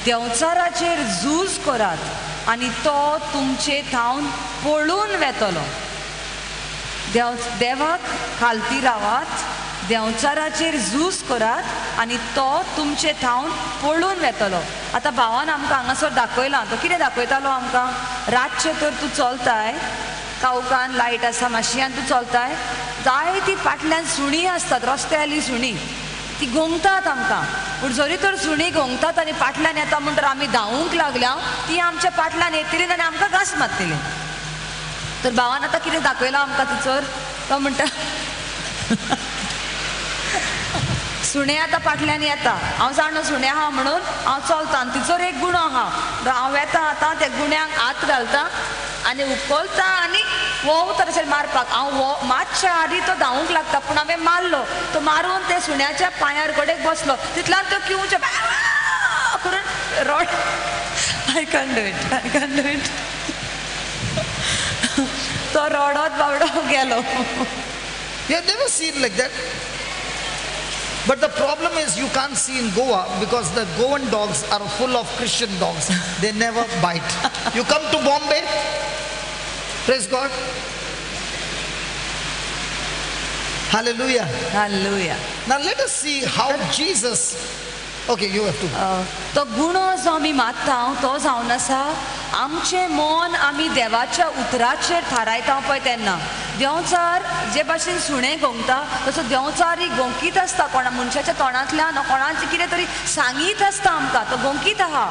देंवचाराचेर झूज करात आनी तो तुमचे थावन पळून वेतलो. देवाक खालती रावात, देंवचाराचेर झूज करात आनी तो तुमचे थावन पळून वेतलो. आतां भावान आमकां हांगासर दाखयलां. तो कितें दाखयतालो आमकां? रातचें तर तूं चलताय, कावकान लायट आसा मातशी आनी तूं चलताय, जायती फाटल्यान सुणीं आसतात, रस्त्याली सुणीं, ती गोंगतात आमकां. पूण जरी तर सुणीं गोंगतात आनी फाटल्यान येता म्हणटर आमी धांवूंक लागल्या, ती आमच्या फाटल्यान येतली आनी आमकां घास मारतली. तर भावान आतां कितें दाखयलां आमकां थंयसर? तो म्हणटा सुणें आतां फाटल्यान येता, हांव जाणा सुणें आहा म्हणून हांव चलता आनी तिचोर एक गुणो आहा, हांव वेता आतां त्या गुण्यांक हात घालता आनी उखलता आनी वोवता तशें मारपाक. हांव वो मातशें आदी तो धांवूंक लागता, पूण हांवें मारलो. तो मारून त्या सुण्याच्या पांयार कडेक बसलो, तितल्यान तो किंवचे करून road. I can't do it, I can't do it. तो रडत बावडो गेलो. You have never seen like that. But the problem is you can't see in Goa because the Goan dogs are full of Christian dogs. They never bite. You come to Bombay, praise God. Hallelujah. Hallelujah. Now let us see how Jesus... Okay, you have to. तो गुणो जो आमी मागता तो जावन आसा आमचें मन आमी देवाच्या उतराचेर थारायता पळय तेन्ना. देंवचार जे भाशेन सुणें गोंगता तसो देंवचार ही गोंकीत आसता, कोणा मनशाच्या तोंडांतल्यान कोणाचें कितें तरी सांगीत आसता आमकां, तो गोंकीत आहा.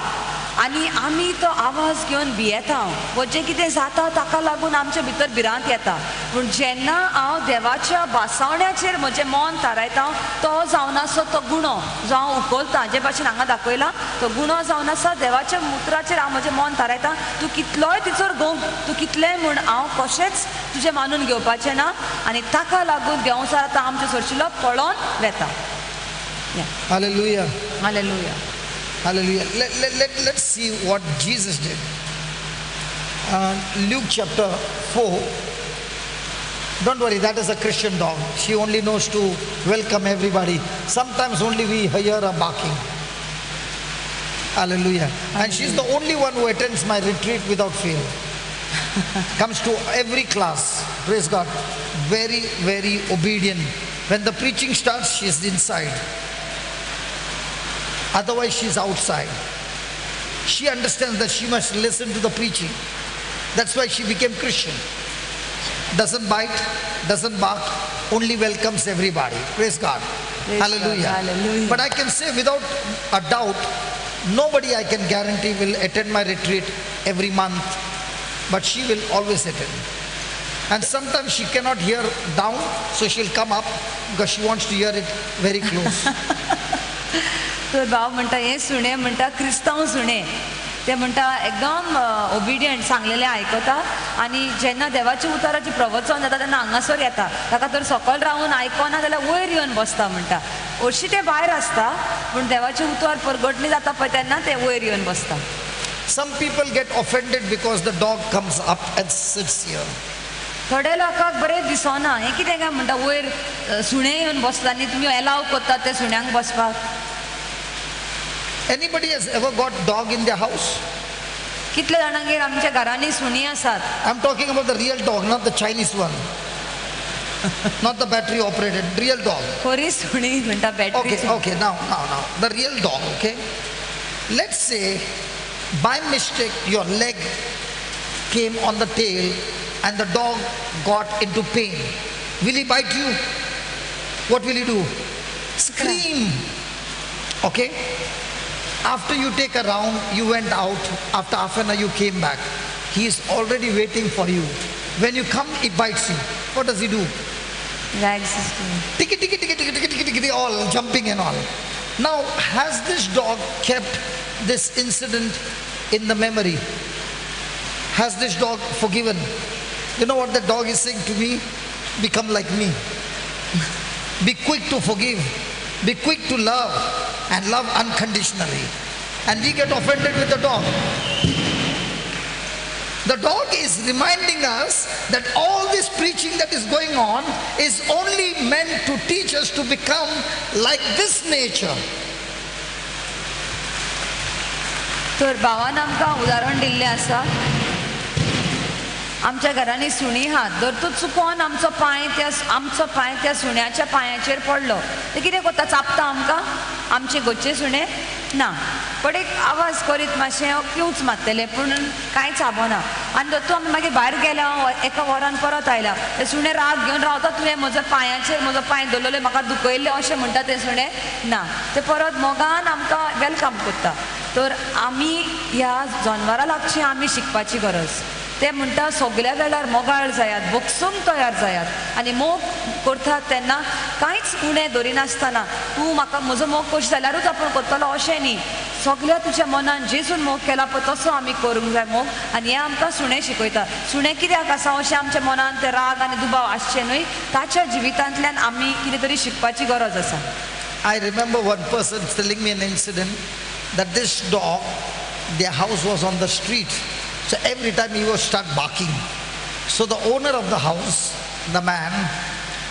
आनी आमी तो आवाज घेवन भियेता वो जें कितें जाता ताका लागून आमचे भितर भिरांत येता. पूण जेन्ना हांव देवाच्या भासावण्याचेर म्हजें मन थारायता तो जावन आसा तो गुणो जो हांव उखलता, जे भाशेन हांगा दाखयला तो गुणो जावन आसा देवाच्या उतराचेर हांव म्हजें मन थारायता. तूं कितलोय तिचोर गोंव, तूं कितलेंय म्हूण हांव कशेंच तुजें मानून घेवपाचें ना. आनी ताका लागून देंवचार आतां आमचे सरशिलो पळोवन वेता. Hallelujah. Hallelujah. Hallelujah. Let's see what Jesus did. Luke chapter 4. Don't worry, that is a Christian dog. She only knows to welcome everybody. Sometimes only we hear her barking. Hallelujah. And she's the only one who attends my retreat without fail. Comes to every class. Praise God. Very, very obedient. When the preaching starts, she's inside. Otherwise, she's outside. She understands that she must listen to the preaching. That's why she became Christian. Doesn't bite, doesn't bark, only welcomes everybody. Praise God. Praise Hallelujah. God. Hallelujah. But I can say without a doubt, nobody I can guarantee will attend my retreat every month. But she will always attend. And sometimes she cannot hear down, so she'll come up because she wants to hear it very close. तर भाव म्हणटा हें सुणें म्हणटा क्रिस्तांव सुणें, ते म्हणटा एकदम ओबिडियंट, सांगलेलें आयकता आनी जेन्ना देवाच्या उतराचें प्रवचन जाता तेन्ना हांगासर येता. ताका तर सकयल रावन आयकना जाल्यार वयर येवन बसता म्हणटा. हरशीं तें भायर आसता पूण देवाचें उतर परगटणी जाता पळय तेन्ना तें वयर येवन बसता. Some people get offended because the dog comes up and sits here. थोड्या लोकांक बरें दिसना हें कितें काय म्हणटा वयर सुणें येवन बसता आनी तुमी एलाव करतात ते सुण्यांक बसपाक. Anybody has ever got dog in their house? कितले जाणांगेर आमच्या घरांनी सुणी आसात? I'm talking about the real dog, not the Chinese one. Not the battery operated, real dog. खरी सुणी म्हणटा battery. Okay, okay, now, the real dog, okay? Let's say by mistake your leg came on the tail and the dog got into pain. Will he bite you? What will he do? Scream. Okay? After you take a round, you went out. After half an hour, you came back. He is already waiting for you. When you come, he bites you. What does he do? Tiki, tiki, tiki, tiki, tiki, tiki, tiki, all jumping and all. Now, has this dog kept this incident in the memory? Has this dog forgiven? You know what the dog is saying to me? Become like me. Be quick to forgive. Be quick to love, and love unconditionally. And we get offended with the dog. The dog is reminding us that all this preaching that is going on is only meant to teach us to become like this nature. तर भावान आमकां उदाहरण दिल्लें आसा. आमच्या घरांनी सुणी आहात, जर तूं चुकोन आमचो पांय त्या सुण्याच्या पांयाचेर पडलो ते कितें करता? चापता आमकां आमचे घरचे सुणे ना, पण एक आवाज करीत मातशें किवच मारतलें पूण कांय चाबना. आनी जर तूं आमी मागीर भायर गेल्या एका वरान परत आयला ते सुणें राग घेवन रावता, तुवें म्हज्या पांयाचेर म्हजो पांय दवरलेलो म्हाका दुखयल्लें अशें म्हणटा तें सुणें ना, तें परत मोगान आमकां welcome करता. तर आमी ह्या जनवरां लागची आमी शिकपाची गरज. ते म्हणटा सगल्या वेळार मोगाळ जायात, बगसूंक तयार जायात आनी मोग करतात तेन्ना कांयच उणें दरिनासतना तूं म्हाका म्हजो मोग कशें जाल्यारूच आपूण करतलो अशें न्ही, सगल्या तुज्या मनान जेजून मोग केला पळय तसो आमी करूंक जाय मोग. आनी हें आमकां सुणें शिकयता. सुणें कित्याक आसा अशें आमच्या मनान ते राग आनी दुबाव आसचे न्हय, ताच्या जिवितांतल्यान आमी कितें तरी शिकपाची गरज आसा. I remember one person telling me an incident that this dog, their house was on the street. So every time he would start barking. So the owner of the house, the man,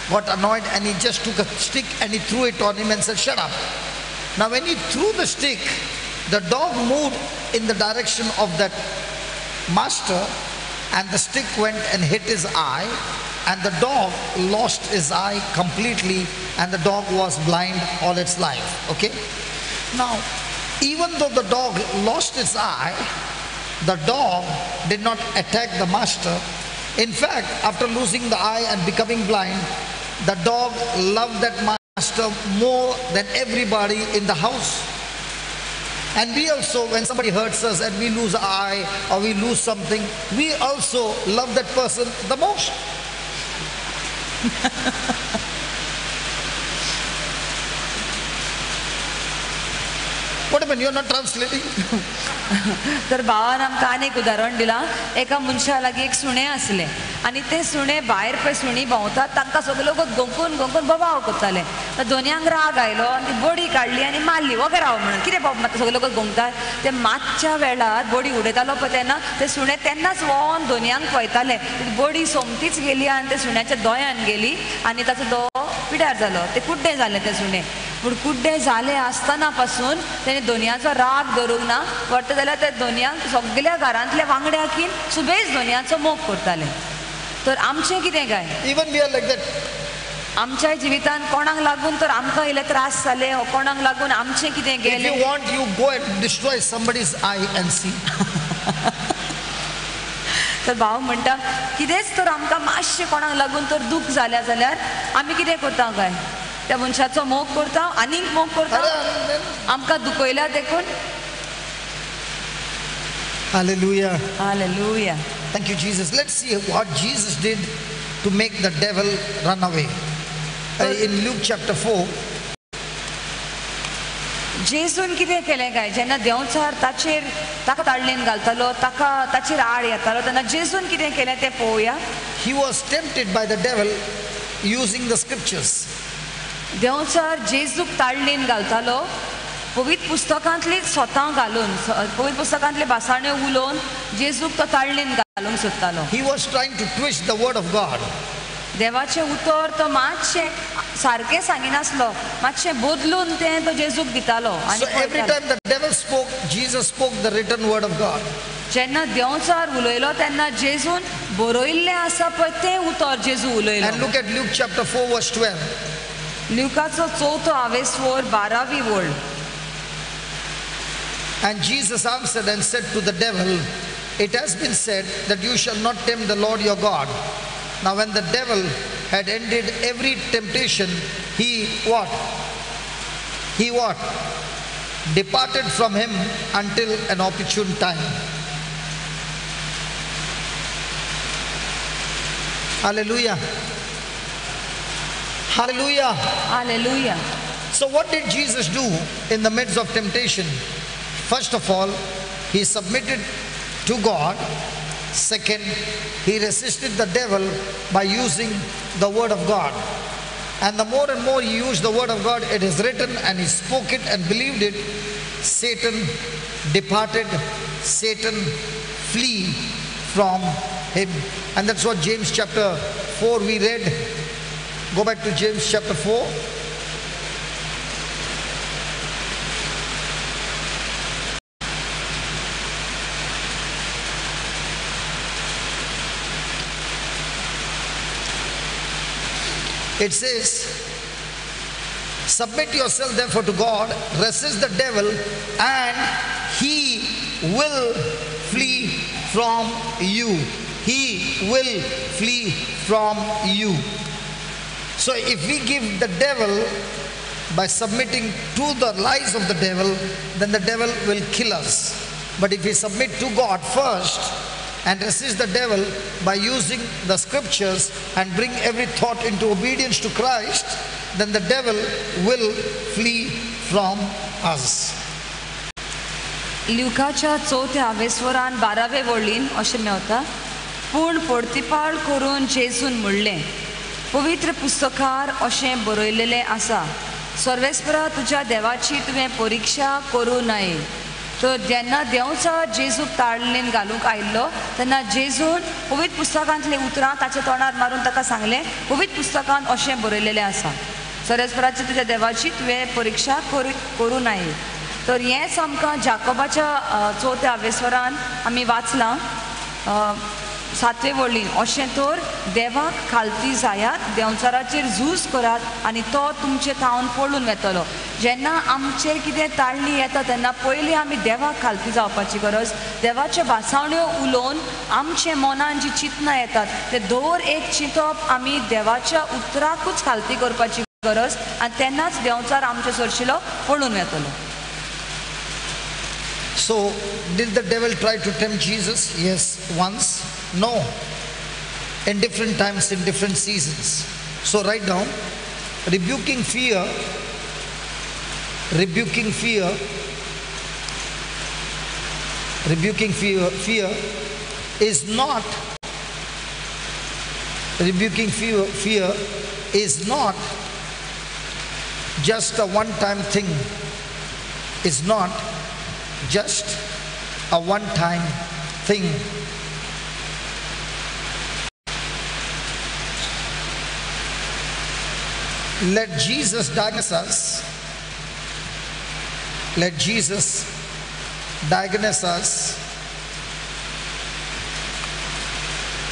got annoyed and he just took a stick and he threw it on him and said, shut up. Now when he threw the stick, the dog moved in the direction of that master and the stick went and hit his eye, and the dog lost his eye completely and the dog was blind all its life. Okay? Now, even though the dog lost its eye, the dog did not attack the master. In fact, after losing the eye and becoming blind, the dog loved that master more than everybody in the house. And we also, when somebody hurts us and we lose our eye or we lose something, we also love that person the most. What happened? You are not translating? तर भावान आमकां आनी एक उदाहरण दिलां. एका मनशा लागीं एक सुणें आसलें आनी ते सुणें भायर पळय सुणीं भोंवतात तांकां सगळे लोक गोंकून गोंकून बोबाव करताले. तर दोनयांक राग आयलो आनी ती बडी काडली आनी मारली वगैरे राव म्हणून कितें बाबा सगळे लोक गोंकतात. ते मातच्या वेळार बडी उडयतालो पळय तेन्ना ते सुणें तेन्नाच वोन दोनयांक पळयताले. बडी सोमतीच गेली आनी ते सुण्याच्या दोळ्यान गेली आनी ताचो दोळो पिड्यार जालो. ते कुड्डें जालें तें सुणें. पूण कुड्डें जालें आसतना पासून तेणें दोनयांचो राग धरूंक ना. वरता जाल्यार त्या दोनयांक सगल्या घरांतल्या वांगड्याकीन सुबेज दोनयांचो मोग करताले. तर आमचें कितें काय? Even we are like that. आमच्या जिवितान कोणाक लागून तर आमकां इल्ले त्रास जाले, कोणाक लागून आमचें कितें गेलें. If you want, you go and destroy somebody's eye and see. तर भाव म्हणटा कितेंच तर आमकां मातशें कोणाक लागून तर दूख जाल्या जाल्यार आमी कितें करता काय? त्या मनशाचो मोग करता, आनीक मोग करता, आमकां दुखयल्या देखून. Hallelujah. Hallelujah. Thank you, Jesus. Let's see what Jesus did to make the devil run away. In Luke chapter 4. जेजून कितें केलें काय? जेन्ना देंवचार ताचेर ताका ताळणेन घालतालो, ताका ताचेर आड येतालो, तेन्ना जेजून कितें केलें तें पळोवया. He was tempted by the devil using the scriptures. देंवचार जेजूक ताळणेन घालतालो पवित्र पुस्तकांतली स्वता घालून, पवित्र पुस्तकांतले भासाण्यो उलोवन जेजूक तो ताळणेन घालूंक सोदतालो. He was trying to twist the word of God. देवाचें उतर तो मातशें सारकें सांगिनासलो, मातशें बदलून तें तो जेजूक दितालो. So every time the devil spoke, Jesus spoke the written word of God. जेन्ना देंवचार उलयलो तेन्ना जेजून बरयल्लें आसा पळय तें उतर जेजू उलयलो. And look at Luke chapter 4 verse 12. लुकाचो चवथो आवेसवोर 12वी वळ. And Jesus answered and said to the devil, It has been said that you shall not tempt the Lord your God. Now when the devil had ended every temptation, he what? He what? Departed from him until an opportune time. Hallelujah. Hallelujah. Hallelujah. So what did Jesus do in the midst of temptation? First of all, he submitted to God. Second, he resisted the devil by using the word of God. And the more and more he used the word of God, it is written, and he spoke it and believed it, Satan departed, Satan flee from him. And that's what James chapter 4 we read. Go back to James chapter 4. It says, submit yourself therefore to God, resist the devil, and he will flee from you. He will flee from you. So if we give the devil by submitting to the lies of the devil, then the devil will kill us. But if we submit to God first and resist the devil by using the scriptures and bring every thought into obedience to Christ, then the devil will flee from us. लुकाच्या चवथ्या आवेस्वरान 12वे वळीन अशें मेवता, पूण परतिपाळ करून जेजून म्हणलें, पवित्र पुस्तकार अशें बरयलेलें आसा, सर्वेस्परा तुज्या देवाची तुवें परिक्षा करूं नये. तर जेन्ना देंवचार जेजूक ताळणेन घालूंक आयिल्लो तेन्ना जेजून पवित्र पुस्तकांतलीं उतरां ताच्या तोंडार मारून ताका सांगलें, पवित्र पुस्तकांत अशें बरयलेलें आसा, सर्वेस्पराची तुज्या देवाची तुवें परिक्षा करूं नये. तर हेंच आमकां जाकोबाच्या चवथ्या आवेस्वरान आमी वाचलां 7वे वळीन, अशें तर देवाक खालती जायात, देंवचाराचेर झूज करात आनी तो तुमचे थावन पळून वेतलो. जेन्ना आमचेर कितें ताळणी येता तेन्ना पयलीं आमी देवाक खालती जावपाची गरज, देवाच्यो भासावण्यो उलोवन आमचे मनान जी चिंतनां येतात ते दर एक चिंतप आमी देवाच्या उतराकूच खालती करपाची गरज आनी तेन्नाच देंवचार आमचे सरशिलो पळून वेतलो. So, did the devil try to tempt Jesus? Yes, once. No. In different times, in different seasons. So write down, rebuking fear, rebuking fear, rebuking fear, fear is not, rebuking fear, fear is not just a one-time thing. It's not just a one-time thing. Let Jesus diagnose us. Let Jesus diagnose us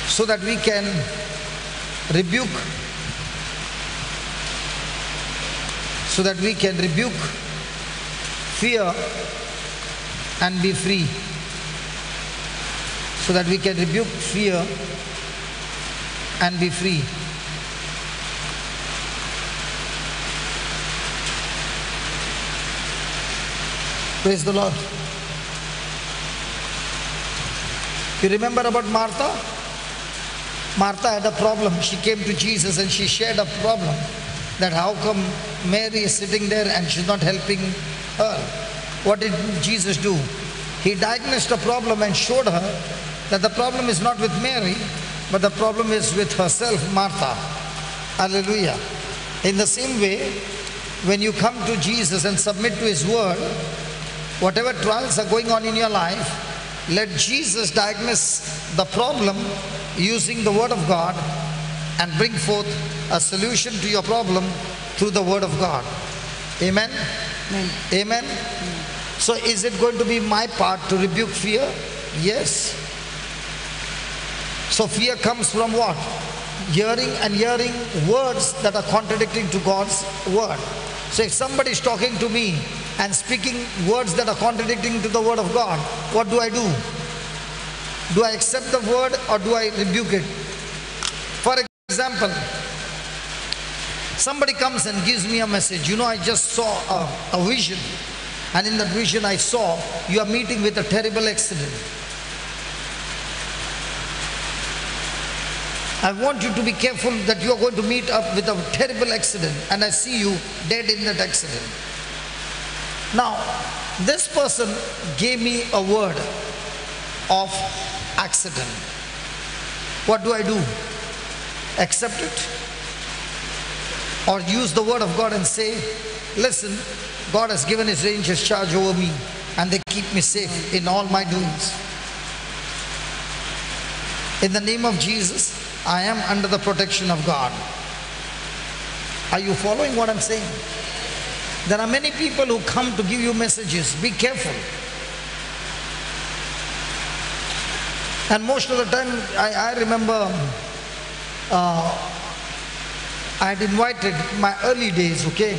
so that we can rebuke, so that we can rebuke fear and be free. So that we can rebuke fear and be free. Praise the Lord. You remember about Martha? Martha had a problem. She came to Jesus and she shared a problem. That how come Mary is sitting there and she's not helping her? What did Jesus do? He diagnosed the problem and showed her that the problem is not with Mary, but the problem is with herself, Martha. Hallelujah. In the same way, when you come to Jesus and submit to His word, whatever trials are going on in your life, let Jesus diagnose the problem using the word of God and bring forth a solution to your problem through the word of God. Amen? Amen. Amen? So is it going to be my part to rebuke fear? Yes. So fear comes from what? Hearing and hearing words that are contradicting to God's word. So if somebody is talking to me and speaking words that are contradicting to the word of God, what do I do? Do I accept the word or do I rebuke it? For example, somebody comes and gives me a message. You know, I just saw a vision. And in that vision I saw you are meeting with a terrible accident. I want you to be careful that you are going to meet up with a terrible accident, and I see you dead in that accident. Now, this person gave me a word of accident. What do I do? Accept it? Or use the word of God and say, listen, God has given His angels charge over me and they keep me safe in all my doings. In the name of Jesus, I am under the protection of God. Are you following what I'm saying? There are many people who come to give you messages. Be careful. And most of the time, I remember I had invited, my early days, okay?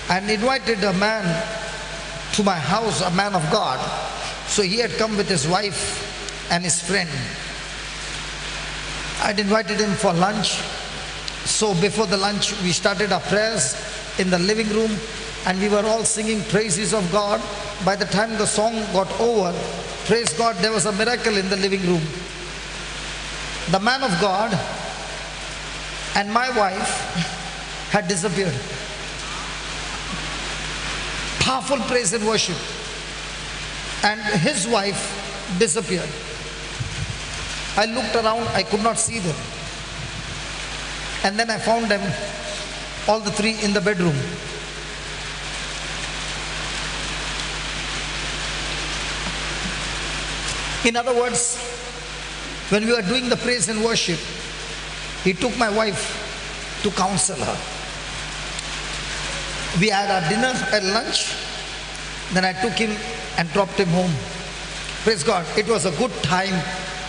I had invited a man to my house, a man of God. So he had come with his wife and his friend. I'd invited him for lunch. So before the lunch, we started our prayers in the living room and we were all singing praises of God. By the time the song got over, praise God, there was a miracle in the living room. The man of God and my wife had disappeared. Powerful praise and worship. And his wife disappeared. I looked around, I could not see them. And then I found them, all the three in the bedroom. In other words, when we were doing the praise and worship, he took my wife to counsel her. We had our dinner at lunch. Then I took him and dropped him home. Praise God. It was a good time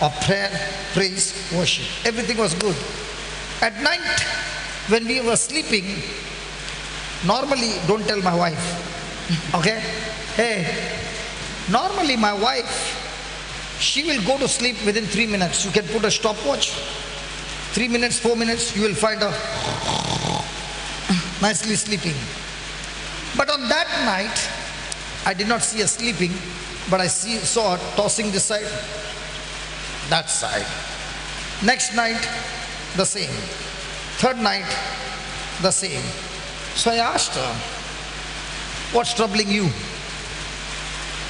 of prayer, praise, worship. Everything was good. At night, when we were sleeping, normally, don't tell my wife, okay? Hey, normally my wife, she will go to sleep within 3 minutes. You can put a stopwatch. 3 minutes, 4 minutes, you will find her nicely sleeping. But on that night, I did not see her sleeping. But I saw her tossing this side, that side. Next night, the same. Third night, the same. So I asked her, what's troubling you?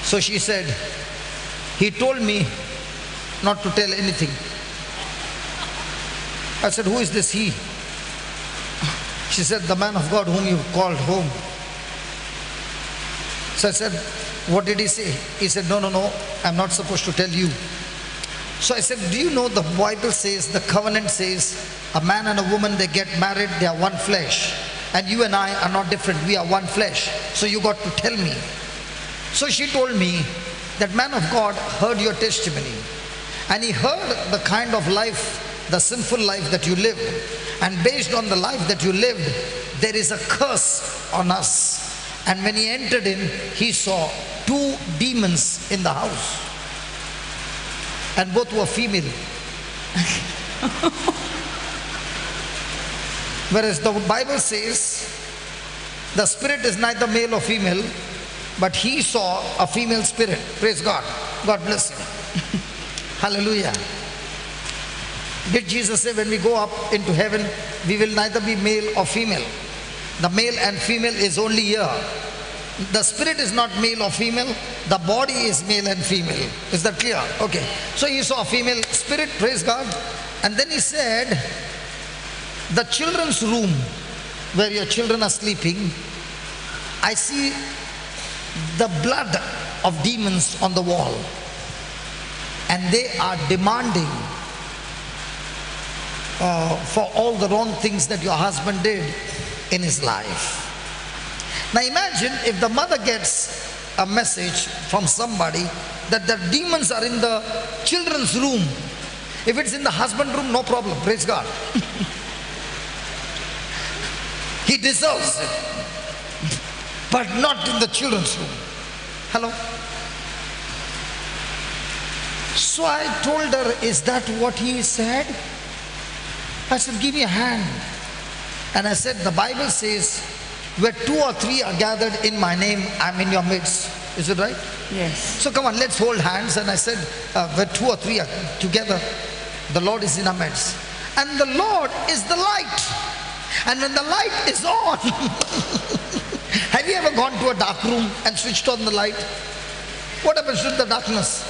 So she said, he told me not to tell anything. I said, who is this he? She said, the man of God whom you called home. So I said, what did he say? He said, no, no, no, I'm not supposed to tell you. So I said, do you know the Bible says, the covenant says, a man and a woman, they get married, they are one flesh. And you and I are not different, we are one flesh. So you got to tell me. So she told me that man of God heard your testimony. And he heard the kind of life, the sinful life that you lived. And based on the life that you lived, there is a curse on us. And when he entered in, he saw two demons in the house. And both were female. Whereas the Bible says, the spirit is neither male or female, but he saw a female spirit. Praise God. God bless him. Hallelujah. Did Jesus say when we go up into heaven, we will neither be male or female? The male and female is only here. The spirit is not male or female. The body is male and female. Is that clear? Okay. So he saw a female spirit, praise God. And then he said, the children's room where your children are sleeping, I see the blood of demons on the wall. And they are demanding for all the wrong things that your husband did in his life. Now imagine if the mother gets a message from somebody that the demons are in the children's room. If it's in the husband's room, no problem, praise God. He deserves it. But not in the children's room. Hello? So I told her, is that what he said? I said, give me a hand. And I said, the Bible says, where two or three are gathered in my name, I'm in your midst. Is it right? Yes. So come on, let's hold hands. And I said, where two or three are together, the Lord is in our midst. And the Lord is the light. And when the light is on, have you ever gone to a dark room and switched on the light? What happens to the darkness?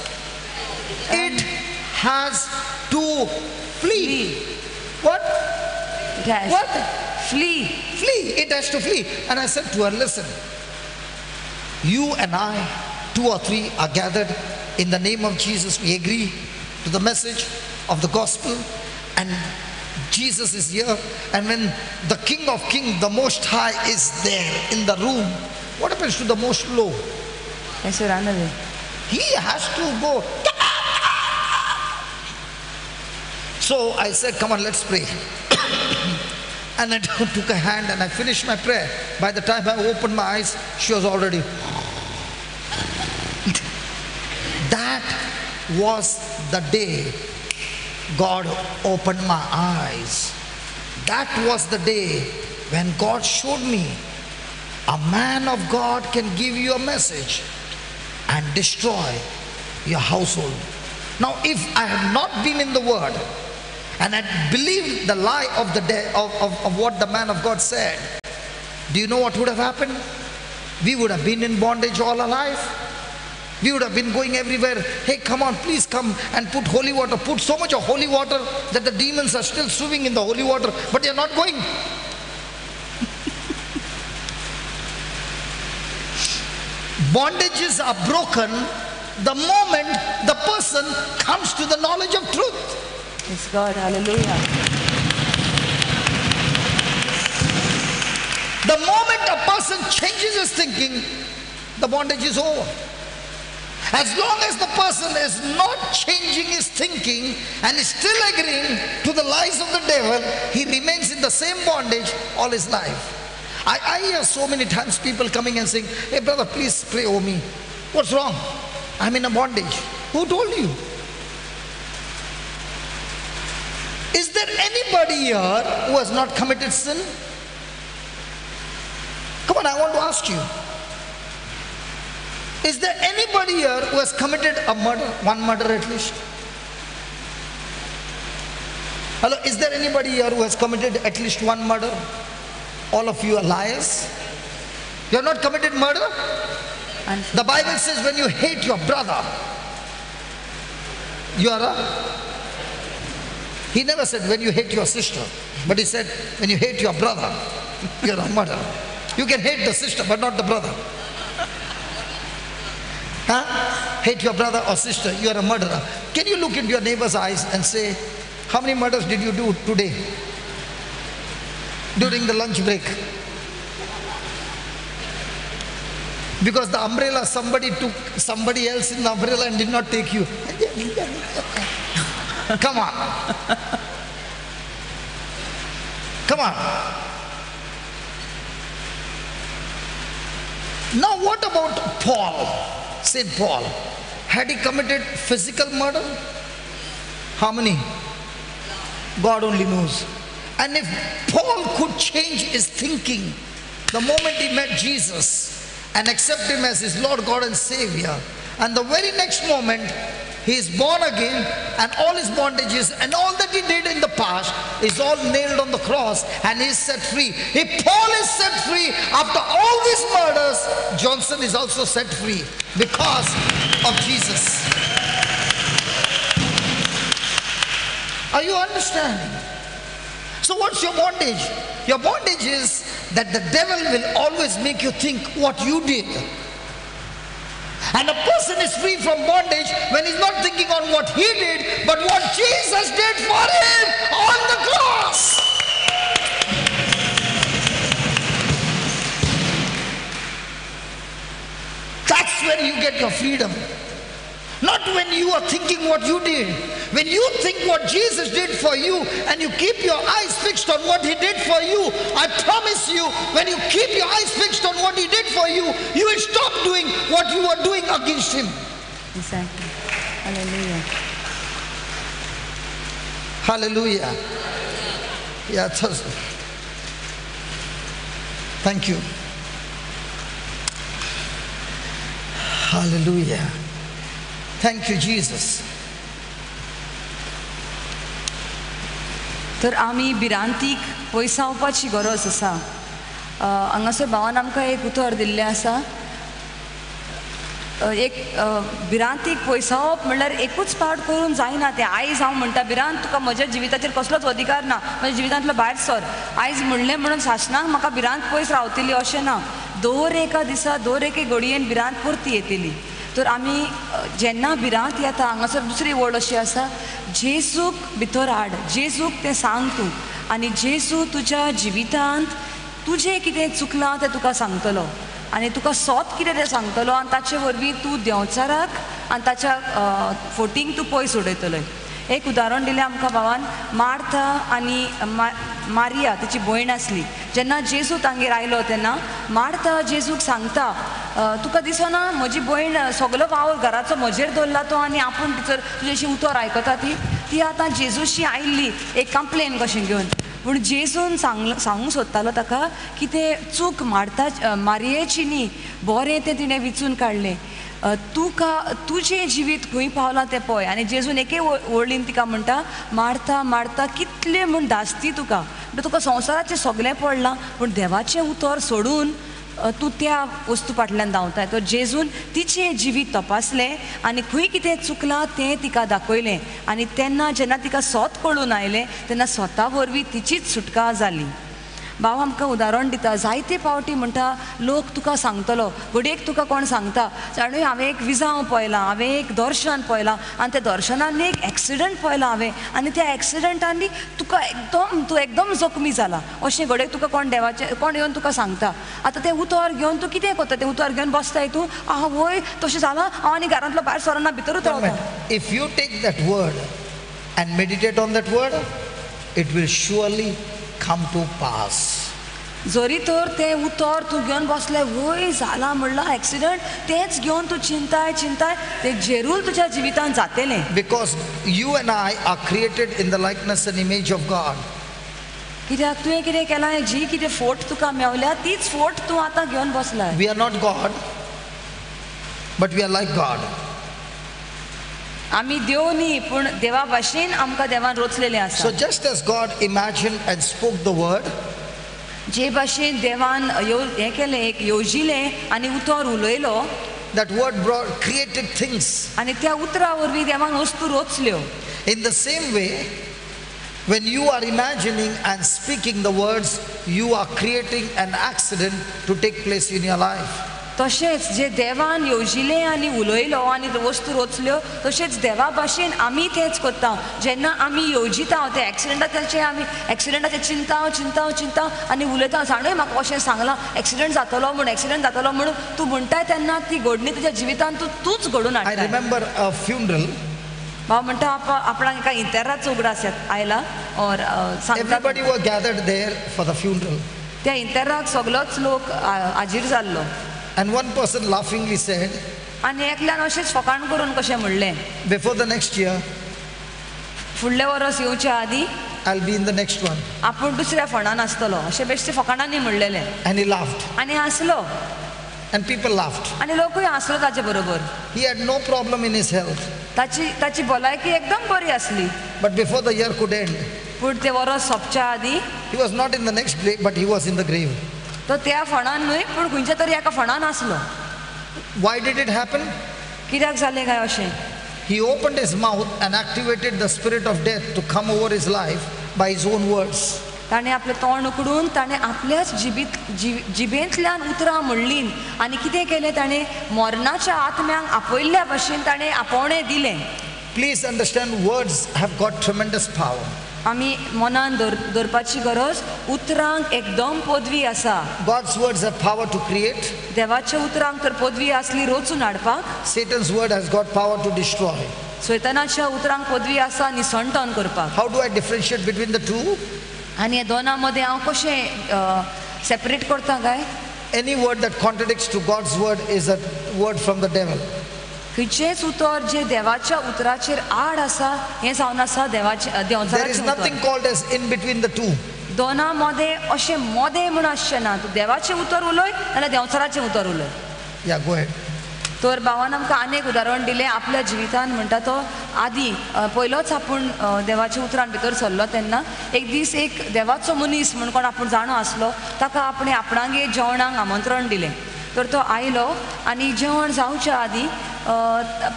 It has to flee. What? It has. What? Flee. Flee. It has to flee. And I said to her, listen, you and I, two or three are gathered in the name of Jesus. We agree to the message of the gospel, and Jesus is here. And when the King of Kings, the Most High, is there in the room, what happens to the most low? Yes, sir, he has to go. So I said, come on, let's pray. And I took a hand and I finished my prayer. By the time I opened my eyes, she was already. That was the day God opened my eyes. That was the day when God showed me a man of God can give you a message and destroy your household. Now, if I had not been in the Word and had believed the lie of the day of what the man of God said, do you know what would have happened? We would have been in bondage all our life. We would have been going everywhere. Hey, come on, please come and put holy water. Put so much of holy water that the demons are still swimming in the holy water, but they are not going. Bondages are broken the moment the person comes to the knowledge of truth. Yes, God, hallelujah. The moment a person changes his thinking, the bondage is over. As long as the person is not changing his thinking and is still agreeing to the lies of the devil, he remains in the same bondage all his life. I hear so many times people coming and saying, hey brother, please pray over me. What's wrong? I'm in a bondage. Who told you? Is there anybody here who has not committed sin? Come on, I want to ask you. Is there anybody here who has committed a murder, one murder at least? Hello, is there anybody here who has committed at least one murder? All of you are liars. You have not committed murder? The Bible says when you hate your brother, you are a... He never said when you hate your sister, but he said when you hate your brother, you are a murderer. You can hate the sister, but not the brother. Huh? Hate your brother or sister, you are a murderer. Can you look into your neighbor's eyes and say, how many murders did you do today? During the lunch break? Because the umbrella, somebody took somebody else in the umbrella and did not take you. Come on. Come on. Now what about Paul? Saint Paul. Had he committed physical murder? How many? God only knows. And if Paul could change his thinking the moment he met Jesus and accept him as his Lord, God and Savior, and the very next moment he is born again, and all his bondages and all that he did in the past is all nailed on the cross, and he is set free. If Paul is set free after all these murders, Johnson is also set free because of Jesus. Are you understanding? So what's your bondage? Your bondage is that the devil will always make you think what you did. And a person is free from bondage when he's not thinking on what he did, but what Jesus did for him on the cross. That's when you get your freedom. Not when you are thinking what you did. When you think what Jesus did for you and you keep your eyes fixed on what he did for you, I promise you, when you keep your eyes fixed on what he did for you, you will stop doing what you were doing against him. Exactly. Hallelujah. Hallelujah. Yeah, thank you. Hallelujah. Thank you, Jesus. तर आमी भिरांतीक पयसावपाची गरज आसा. हांगासर भावान आमकां एक उतर दिल्लें आसा. एक भिरांतीक पयसावप म्हणल्यार एकूच पावट करून जायना तें. आयज हांव म्हणटा भिरांत तुका म्हज्या जिविताचेर कसलोच अधिकार ना, म्हज्या जिवितांतलो भायर सर. आयज म्हणलें म्हणून सासणाक म्हाका भिरांत पयस रावतली अशें ना. दर एका दिसा दर एके घडयेन भिरांत परती येतली. तर आमी जेन्ना भिरांत येता, हांगासर दुसरी वळ अशी आसा, जेजूक भितर हाड, जेजूक तें सांग तूं, आनी जेजू तुज्या जिवितांत तुजें कितें चुकलां तें तुका सांगतलो, आनी तुका सोत कितें तें सांगतलो, आनी ताचे वरवीं तूं देंवचाराक आनी ताच्या फोटींक तूं पयस उडयतलो. एक उदाहरण दिलें आमकां भावान, मार्था आनी मारिया तिची भयण आसली. जेन्ना जेजू तांगेर आयलो तेन्ना मार्था जेजूक सांगता, तुका दिसना म्हजी भयण सगलो वावर घराचो म्हजेर दवरला तो, आनी आपूण टिचर तुजेशी उतर आयकता ती. ती आतां जेजूशी आयिल्ली एक कंप्लेन कशें घेवन. पूण जेजून सांगूंक सोदतालो ताका की तें चूक मार्था मारियेची न्ही, बरें तें तिणें विचून काडलें. तुका तुजें जिवीत खंय पावलां तें पळय. आनी जेजून एके वळीन तिका म्हणटा, मार्था मार्था कितलें म्हूण धास्ती तुका, म्हणटा तुका संवसाराचें सगळें पडलां, पूण देवाचें उतर सोडून तूं त्या वस्तू फाटल्यान धांवताय. तर जेजून तिचें जिवीत तपासलें आनी खंय कितें चुकलां तें तिका दाखयलें. आनी तेन्ना जेन्ना तिका सोत कळून आयलें तेन्ना स्वता वरवीं तिचीच सुटका जाली. भाव आमकां उदाहरण दिता, जायते पावटी म्हणटा लोक तुका सांगतलो, घडयेक तुका कोण सांगता, जाणूय हांवें एक विजांव पळयलां, हांवें एक दर्शन पळयलां, आनी त्या दर्शनान एक एक्सिडंट पळयला हांवें, आनी त्या एक्सिडंटान तुका एकदम तूं एकदम जखमी जाला, अशें घडयेक तुका कोण देवाचें कोण येवन तुका सांगता. आतां तें उतर घेवन तूं कितें करता, तें उतर घेवन बसताय तूं, आहा वय तशें जालां, हांव आनी घरांतलो भायर सरना, भितरूच रावता. If you take that word and meditate on that word, it will surely come to pass. जरी तर तें उतर तूं घेवन बसलें, वय जालां म्हणलां एक्सिडंट, तेंच घेवन तूं चिंताय चिंताय, तें जेरूल तुज्या जिवितांत जातलें. Because you and I are created in the likeness and image of God. कित्याक तुवें कितें केलां, जी कितें फोट तुका मेवल्या तीच फोट तूं आतां घेवन बसलाय. We are not God. but we are like God. आमी देव न्ही पूण देवा भाशेन आमकां देवान रोचलेले आसा. So just as God imagined and spoke the word, जे भाशेन देवान हें केलें, एक येवजिलें आनी उतर उलयलो, that word brought created things. आनी त्या उतरा वरवीं देवान वस्तू रोचल्यो. In the same way, when you are imagining and speaking the words, you are creating an accident to take place in your life. तशेंच जे देवान येवजिलें आनी उलयलो आनी वस्तू रोचल्यो, तशेंच देवा भाशेन आमी तेंच करता. जेन्ना आमी येवजिता ते एक्सिडंटाचे, आमी एक्सिडंटाचें चिंता चिंता चिंता आनी उलयता, जाणूय म्हाका अशें सांगलां एक्सिडंट जातलो म्हूण, एक्सिडंट जातलो म्हणून तूं म्हणटाय, तेन्ना ती घडणी तुज्या जिवितांत तूं तूंच घडून I हाडटा. remember a funeral. भाव म्हणटा आपणाक एका इंतेराचो उगडास आयला और सांगता, Everybody were gathered there for the funeral. त्या इंतेराक सगलोच लोक हाजीर जाल्लो. And one person laughingly said, आनी एकल्यान अशेंच फकाण करून कशें म्हणलें, before the next year, फुडलें वर्स येवच्या आदीं I'll be in the next one. आपूण दुसऱ्या फोंडान आसतलो, अशें बेश्टे फकाणांनी म्हणलेलें. And he laughed. आनी हांसलो. And people laughed. आनी लोकूय हांसलो ताचे बरोबर. He had no problem in his health. ताची ताची भलायकी एकदम बरी आसली. But before the year could end, पूण तें वर्स सोंपच्या आदीं he was not in the next grave, but he was in the grave. तो त्या फोंडान न्हय पूण खंयच्या तरी एका फोंडान आसलो. Why did it happen? कित्याक जालें काय अशें? He opened his mouth and activated the spirit of death to come over his life by his own words. ताणें आपलें तोंड उकडून ताणें आपल्याच जिबेंतल्यान उतरां म्हणलीं आनी कितें केलें ताणें, मरणाच्या आत्म्यांक आपयल्ल्या भशेन ताणें आपोवणें दिलें. Please understand, words have got tremendous power. आमी मनान दवरपाची गरज, उतरांक एकदम पदवी आसा. God's words have power to create. देवाच्या उतरांक तर पदवी आसली रोचून हाडपाक. Satan's word has got power to destroy. सैतानाच्या उतरांक पदवी आसा निसणटण करपाक. How do I differentiate between the two? आनी ह्या दोनां मदें हांव कशें सेपरेट करता काय? Any word that contradicts to God's word is a word from the devil. खंयचेंच उतर जें देवाच्या उतराचेर आड आसा हें जावन आसा देवाचें There is देवचाराचें nothing उतर. called as in between the two. दोनां मदें अशें मदें म्हूण आसचें ना. तूं देवाचें उतर उलय नाल्यार देंवचाराचें उतर उलय. Yeah, go ahead. तर भावान आमकां आनी एक उदाहरण दिलें आपल्या जिवितान. म्हणटा तो आदीं पयलोच आपूण देवाच्या उतरान भितर सरलो तेन्ना एक दीस एक देवाचो मनीस म्हूण कोण आपूण जाणो आसलो ताका आपणें आपणागेर जेवणाक आमंत्रण दिलें. तर तो आयलो आनी जेवण जावच्या आदीं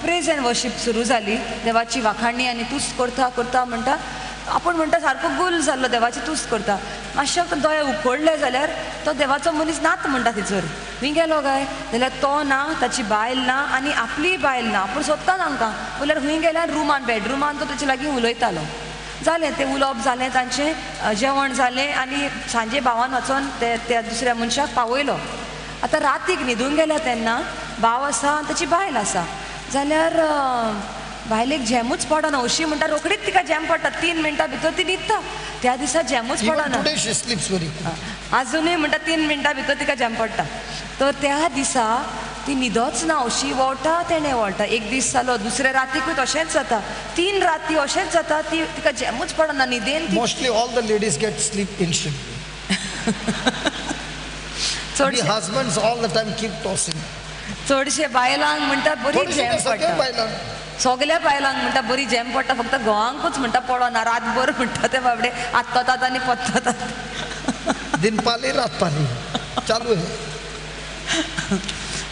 प्रेज एंड वर्शीप सुरू जाली, देवाची वाखाणणी आनी तूच करता करता म्हणटा आपूण म्हणटा सारको गुल जाल्लो, देवाची तूच करता. मातशें दोळे उकडले जाल्यार तो देवाचो मनीस नात म्हणटा थंयसर. खंय गेलो काय जाल्यार तो ना, ताची बायल ना आनी आपलीय बायल ना. आपूण सोदता तांकां म्हणल्यार खंय गेल्यार रुमान, बेडरुमान तो ताचे लागीं उलयतालो. जालें तें उलोवप जालें तांचें, जेवण जालें आनी सांजे भावान वचोन ते त्या दुसऱ्या मनशाक पावयलो. आतां रातीक न्हिदून गेल्या तेन्ना भाव आसा आनी ताची बायल आसा जाल्यार बायलेक झेमूच पडना. अशी म्हणटा रोखडीच तिका झेम पडटा, 3 मिनटां भितर ती न्हिदता. त्या दिसा झेमूच पडना. आजुनूय म्हणटा 3 मिनटां भितर तिका झेम पडटा. तर त्या दिसा ती न्हिदच ना, अशी वळटा तेणें वळटा. एक दीस जालो, दुसऱ्या रातीकूय तशेंच जाता, 3 राती अशेंच जाता, ती तिका झेमूच पडना न्हिदेन. Mostly all the ladies get sleep instantly. We husbands all the time keep tossing. चडशे बायलांक म्हणटा बरी झेम पडटा, सगल्या बायलांक म्हणटा बरी झेम पडटा, फक्त घोवांकूच म्हणटा पडना, रातभर म्हणटा ते बाबडे आत्ततात आनी पत्ततात. दिन पाली रात पाली चालू आहे.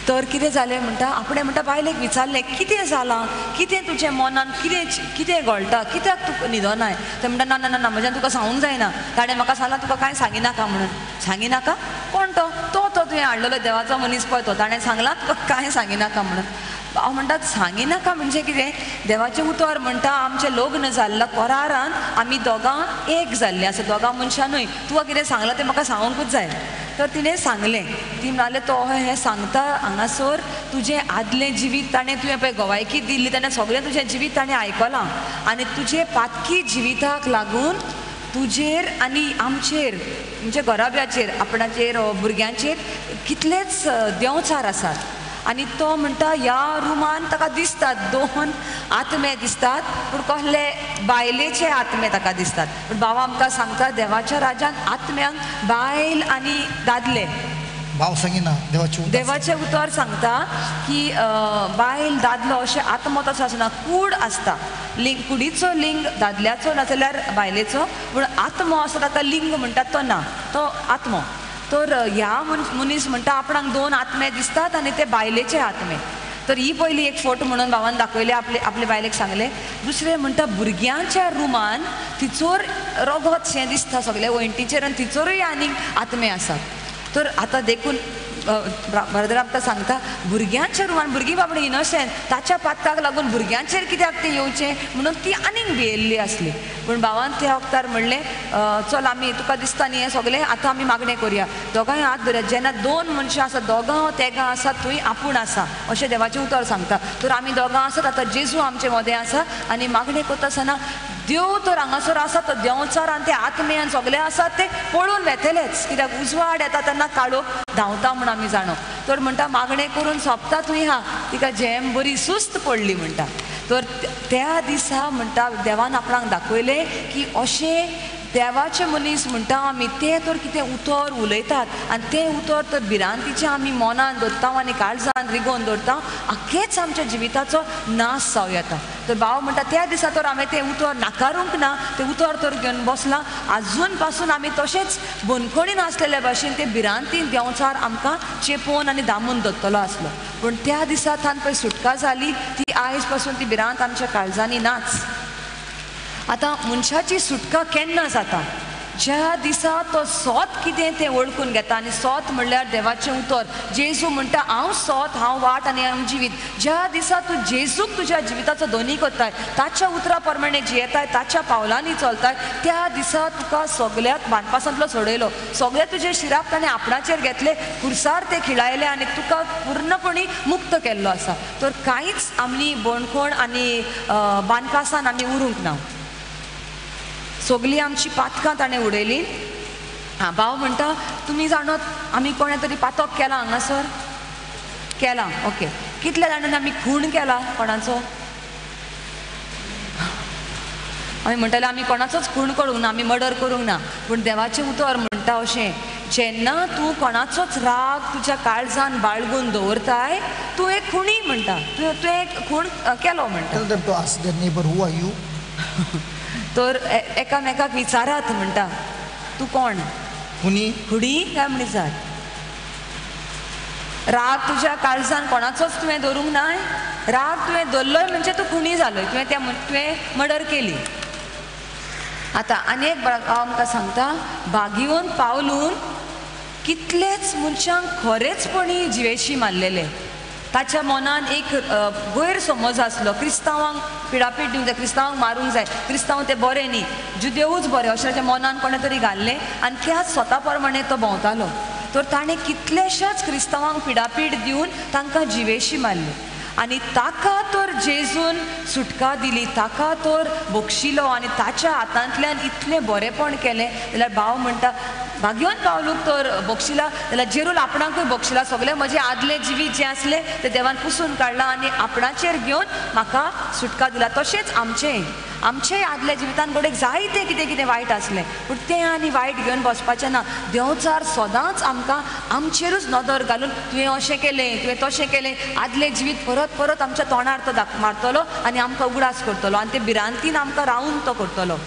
तर कितें जालें म्हणटा आपणें म्हणटा बायलेक विचारलें कितें जालां, कितें तुजें मनान कितें कितें घोळटा, कित्याक तूं न्हिदोनाय? तें म्हणटा ना ना ना म्हज्यान तुका सांगूंक जायना, ताणें म्हाका सांगलां तुका कांय सांगिनाका म्हणून. सांगिनाका? कोण तो? तो तो तुवें हाडलेलो देवाचो मनीस पळय तो, ताणें सांगलां तुका कांय सांगिनाका म्हणून. हांव म्हणटा सांगिनाका म्हणजे कितें? देवाचें उतर म्हणटा आमचें लग्न जाल्ल्या करारान आमी दोगां एक जाल्लीं आसा, दोगां मनशां न्हय. तुका कितें सांगलां तें म्हाका सांगूंकूच जाय. तर तिणें सांगलें, ती म्हणाले तो हें सांगता हांगासर तुजें आदलें जिवीत ताणें तुवें पळय गवायकी दिल्ली तेन्ना सगळें तुजें जिवीत ताणें आयकलां आनी तुजे पातकी जिविताक लागून तुजेर आनी आमचेर म्हणजे घराब्याचेर आपणाचेर भुरग्यांचेर कितलेच देंवचार आसात. आनी तो म्हणटा ह्या रुमान ताका दिसतात 2 आत्मे दिसतात, पूण कसले बायलेचे आत्मे ताका दिसतात. पूण बाबा आमकां सांगता देवाच्या राजान आत्म्यांक बायल आनी दादले, भाव सांगिना देवाचें देवाचें उतर सांगता की बायल दादलो अशें आत्मो तसो आसना, कूड आसता. लिंग कुडीचो लिंग दादल्याचो नाजाल्यार बायलेचो, पूण आत्मो आसा ताका लिंग म्हणटात तो ना, तो आत्मो. तर ह्या मनीस म्हणटा आपणाक दोन आत्मे दिसतात आनी ते बायलेचे आत्मे. तर ही पयली एक फोटो म्हणून भावान दाखयले, आपले आपले बायलेक सांगलें. दुसरें म्हणटा भुरग्यांच्या रुमान तिचोर रगत शें दिसता सगळे वण्टीचेर आनी तिचोरूय आनीक आत्मे आसात. तर आतां देखून ब्रदर आमकां सांगता भुरग्यांच्या रुमान भुरगीं बाबडी इनोसेंट, ताच्या पात्राक लागून भुरग्यांचेर कित्याक तें येवचें म्हणून ती आनीक भियेल्ली आसली. पूण भावान त्या वखदार म्हणलें चल आमी तुका दिसता न्ही हें सगळें, आतां आमी मागणें करुया, दोगांय हात धरुया. जेन्ना दोन मनशां आसा, दोगां तेगां आसा थंय आपूण आसा अशें देवाचें उतर सांगता. तर आमी दोगां आसात, आतां जेजू आमचे मदें आसा आनी मागणें करता आसतना देव तर हांगासर आसा, तो देंवचार आनी ते आत्मे आनी सगळे आसात ते पळोवन वेतलेच, कित्याक उजवाड येता तेन्ना काळोख धांवता म्हूण आमी जाणो. तर म्हणटा मागणें करून सोंपता थंय हा तिका जेम बरी सुस्त पडली म्हणटा. तर त्या दिसा म्हणटा देवान आपणाक दाखयलें की अशें देवाचे मनीस म्हणटा आमी ते तर कितें उतर उलयतात आनी तें उतर तर भिरांतीचें आमी मनान दवरता आनी काळजान रिगोवन दवरता, आख्खेच आमच्या जिविताचो नाश जावं येता. तर भाव म्हणटा त्या दिसा तर हांवें तें उतर नाकारूंक ना, तें उतर तर घेवन बसलां. आजून पासून आमी तशेंच बंदखणीन आसलेल्या भाशेन ते भिरांतीन देंवचार आमकां चेपोवन आनी दामून दवरतलो आसलो. पूण त्या दिसा थावन पळय सुटका जाली, ती आयज पासून ती भिरांत आमच्या काळजांनी नाच. आतां मनशाची सुटका केन्ना जाता? ज्या दिसा तो सोत कितें तें वळखून घेता. आनी सोत म्हणल्यार देवाचें उतर. जेजू म्हणटा हांव सोत, हांव वाट आनी हांव जिवीत. ज्या दिसा तूं जेजूक तुज्या जिविताचो धनी करताय, ताच्या उतरा प्रमाणे जियेताय, ताच्या पावलांनी चलताय, त्या दिसा तुका सगळ्यात बांदपासांतलो सोडयलो, सगळे तुजे शिराप ताणें आपणाचेर घेतले, खुर्सार ते खिळायले आनी तुका पूर्णपणी मुक्त केल्लो आसा. तर कांयच आमी बणखण आनी बांदकासान आमी उरूंक ना, सगळीं आमची पातकां ताणें उडयलीं. हां, भाव म्हणटा तुमी जाणत आमी कोणें तरी पातक केलां हांगासर? केलां, ओके. कितल्या जाणांनी आमी खूण केला कोणाचो? आमी म्हणटाले आमी कोणाचोच खूण करूंक ना, आमी मर्डर करूंक ना. पूण देवाचें उतर म्हणटा अशें, जेन्ना तूं कोणाचोच राग तुज्या काळजान बाळगून दवरताय, तूं एक खुणी म्हणटा, तुवें एक खूण केलो म्हणटा. Tell them to ask their neighbor, who are you? तर एकामेकाक विचारात म्हणटा तूं कोण, खुनी खुडी काय म्हण विचार. राग तुज्या काळजान कोणाचोच तुवें दवरूंक नाय, राग तुवें दवरलोय म्हणजे तूं खुणी जालोय, तुवें त्या तुवें मर्डर केली. आतां आनी एक हांव आमकां सांगता, बागिवन पावलून कितलेच मनशांक खरेंचपणी जिवेशी मारलेले. ताच्या मनान एक गैरसमज आसलो, क्रिस्तांवांक पिडापीड दिवंक जाय, क्रिस्तांवांक मारूंक जाय, क्रिस्तांव ते बरे न्ही, जुदेवूच बरे अशें ताच्या मनान कोणें तरी घाल्लें आनी त्या स्वता प्रमाणे तो भोंवतालो. तर ताणें कितलेश्याच क्रिस्तांवांक पिडापीड दिवन तांकां जिवेशी मारले आनी ताका तर जेजून सुटका दिली, ताका तर बक्षिलो आनी ताच्या हातांतल्यान इतलें बरेंपण केलें. जाल्यार भाव म्हणटा भाग्यवन पावलूक तर बक्षिला, जाल्यार जेरूल आपणाकूय बक्षिला, सगळें म्हजें आदलें जिवीत जें आसलें तें देवान पुसून काडलां आनी आपणाचेर घेवन म्हाका सुटका दिला. तशेंच आमचें आमचेय आदल्या जिवितान घडये जायतें कितें कितें वायट आसलें, पूण तें आनी वायट घेवन बसपाचें ना. देंवचार सदांच आमकां आमचेरूच नदर घालून तुवें अशें केलें, तुवें तशें केलें, आदलें जिवीत परत परत आमच्या तोंडार तो मारतलो आनी आमकां उगडास करतलो आनी ते भिरांतीन आमकां रावून तो करतलो.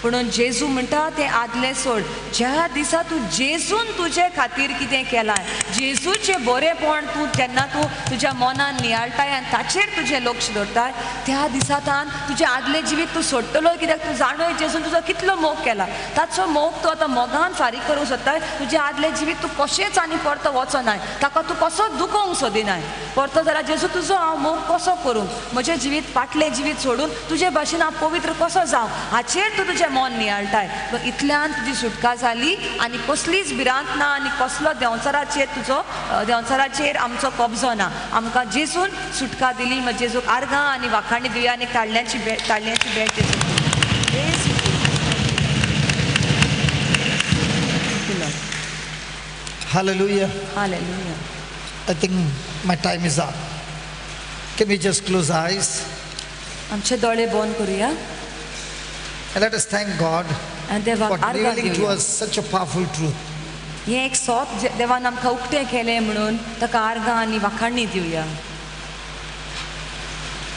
पुणून जेजू म्हणटा तें आदलें सोड. ज्या दिसा तूं जेजून तुजे खातीर कितें केलां, जेजूचें बरेंपण तूं तेन्ना तूं तुज्या मनान नियाळटाय आनी ताचेर तुजें लक्ष दवरताय, त्या दिसा तान तुजें आदलें जिवीत तूं सोडटलो. कित्याक तूं जाणय जेजून तुजो कितलो मोग केला, ताचो मोग तूं आतां मोगान फारीक करूंक सोदताय. तुजें आदलें जिवीत तूं कशेंच आनी परतो वचनाय, ताका तूं कसो दुखोवंक सोदिनाय. परतो जाल्यार जेजू तुजो हांव मोग कसो करूं, म्हजें जिवीत फाटलें जिवीत सोडून तुजे भाशेन हांव पवित्र कसो जावं, हाचेर तूं तुजें मन नियाळटाय. इतल्यान तुजी सुटका जाली आनी कसलीच भिरांत ना आनी कसलो देंवचाराचेर तुजो देंवचाराचेर आमचो कब्जो ना. आमकां जेजून सुटका दिली. मग जेजूक आर्गां आनी वाखाणी दिवया आनी ताळ्यांची भेट जेजूक. Hallelujah. Hallelujah. I think my time is up. Can we just close our eyes? आमचे दोळे बंद करूया. And let us thank God for revealing to us such a powerful truth. हें एक सोत देवान आमकां उक्तें केलें म्हणून ताका आर्गां आनी वाखाणी दिवया.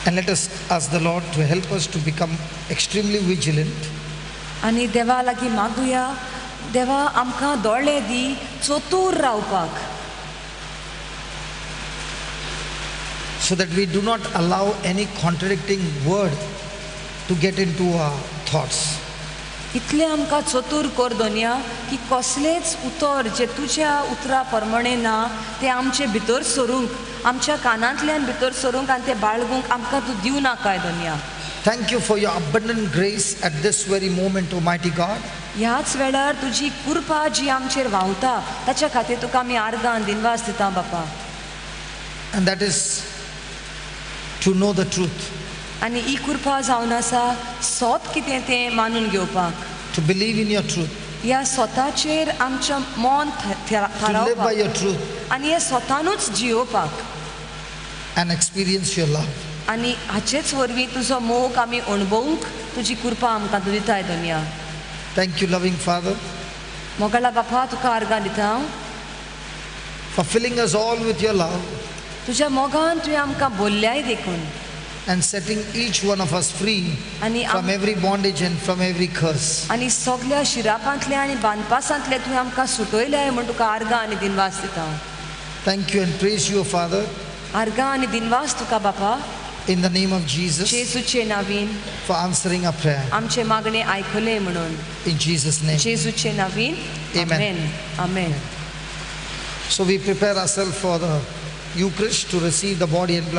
And let us ask the Lord to help us to become extremely vigilant. आनी देवा लागीं मागुया, देवा आमकां दोळे दी चतूर रावपाक. So that we do not allow any contradicting word to get into our thoughts. इतलें आमकां चतूर कर दोनया की कसलेंच उतर जें तुज्या उतरा प्रमाणें ना तें आमचे भितर सरूंक, आमच्या कानांतल्यान भितर सरूंक आनी तें बाळगूंक आमकां तूं दिवं नाकाय दोनया. Thank you for your abundant grace at this very moment, Almighty God. ह्याच वेळार तुजी कृपा जी आमचेर व्हांवता ताच्या खातीर तुका आमी आर्गां दिनवास दिता बापा. And that is to know the truth. आनी ही कृपा जावन आसा सोत कितें तें मानून घेवपाक. To believe in your truth. ह्या स्वताचेर आमचें मन To live by your truth. आनी हे स्वतानूच जियोवपाक. And experience your love. आनी हाचेच वरवीं तुजो मोग आमी अणभवूंक तुजी कृपा आमकां तूं दिताय दोनया. Thank you, loving Father. मोगाळा बापा तुका आर्गां दिता. For filling us all with your love. तुज्या मोगान तुवें आमकां बोल्ल्याय देखून. And setting each one of us free from every bondage and from every curse. आनी सगळ्या शिरापांतले आनी बांदपासांतले तुवें आमकां सुटयल्याय म्हूण तुका आर्गां आनी दिनवास दिता. Thank you and praise you, Father. आर्गां आनी दिनवास तुका बापा. In the name of Jesus. जेजूचे नावीन. For answering our prayer. आमचे मागणे आयकले म्हणून. In Jesus' name. जेजूचे नावीन. Amen. Amen. So we prepare ourselves for the Eucharist to receive the body and blood.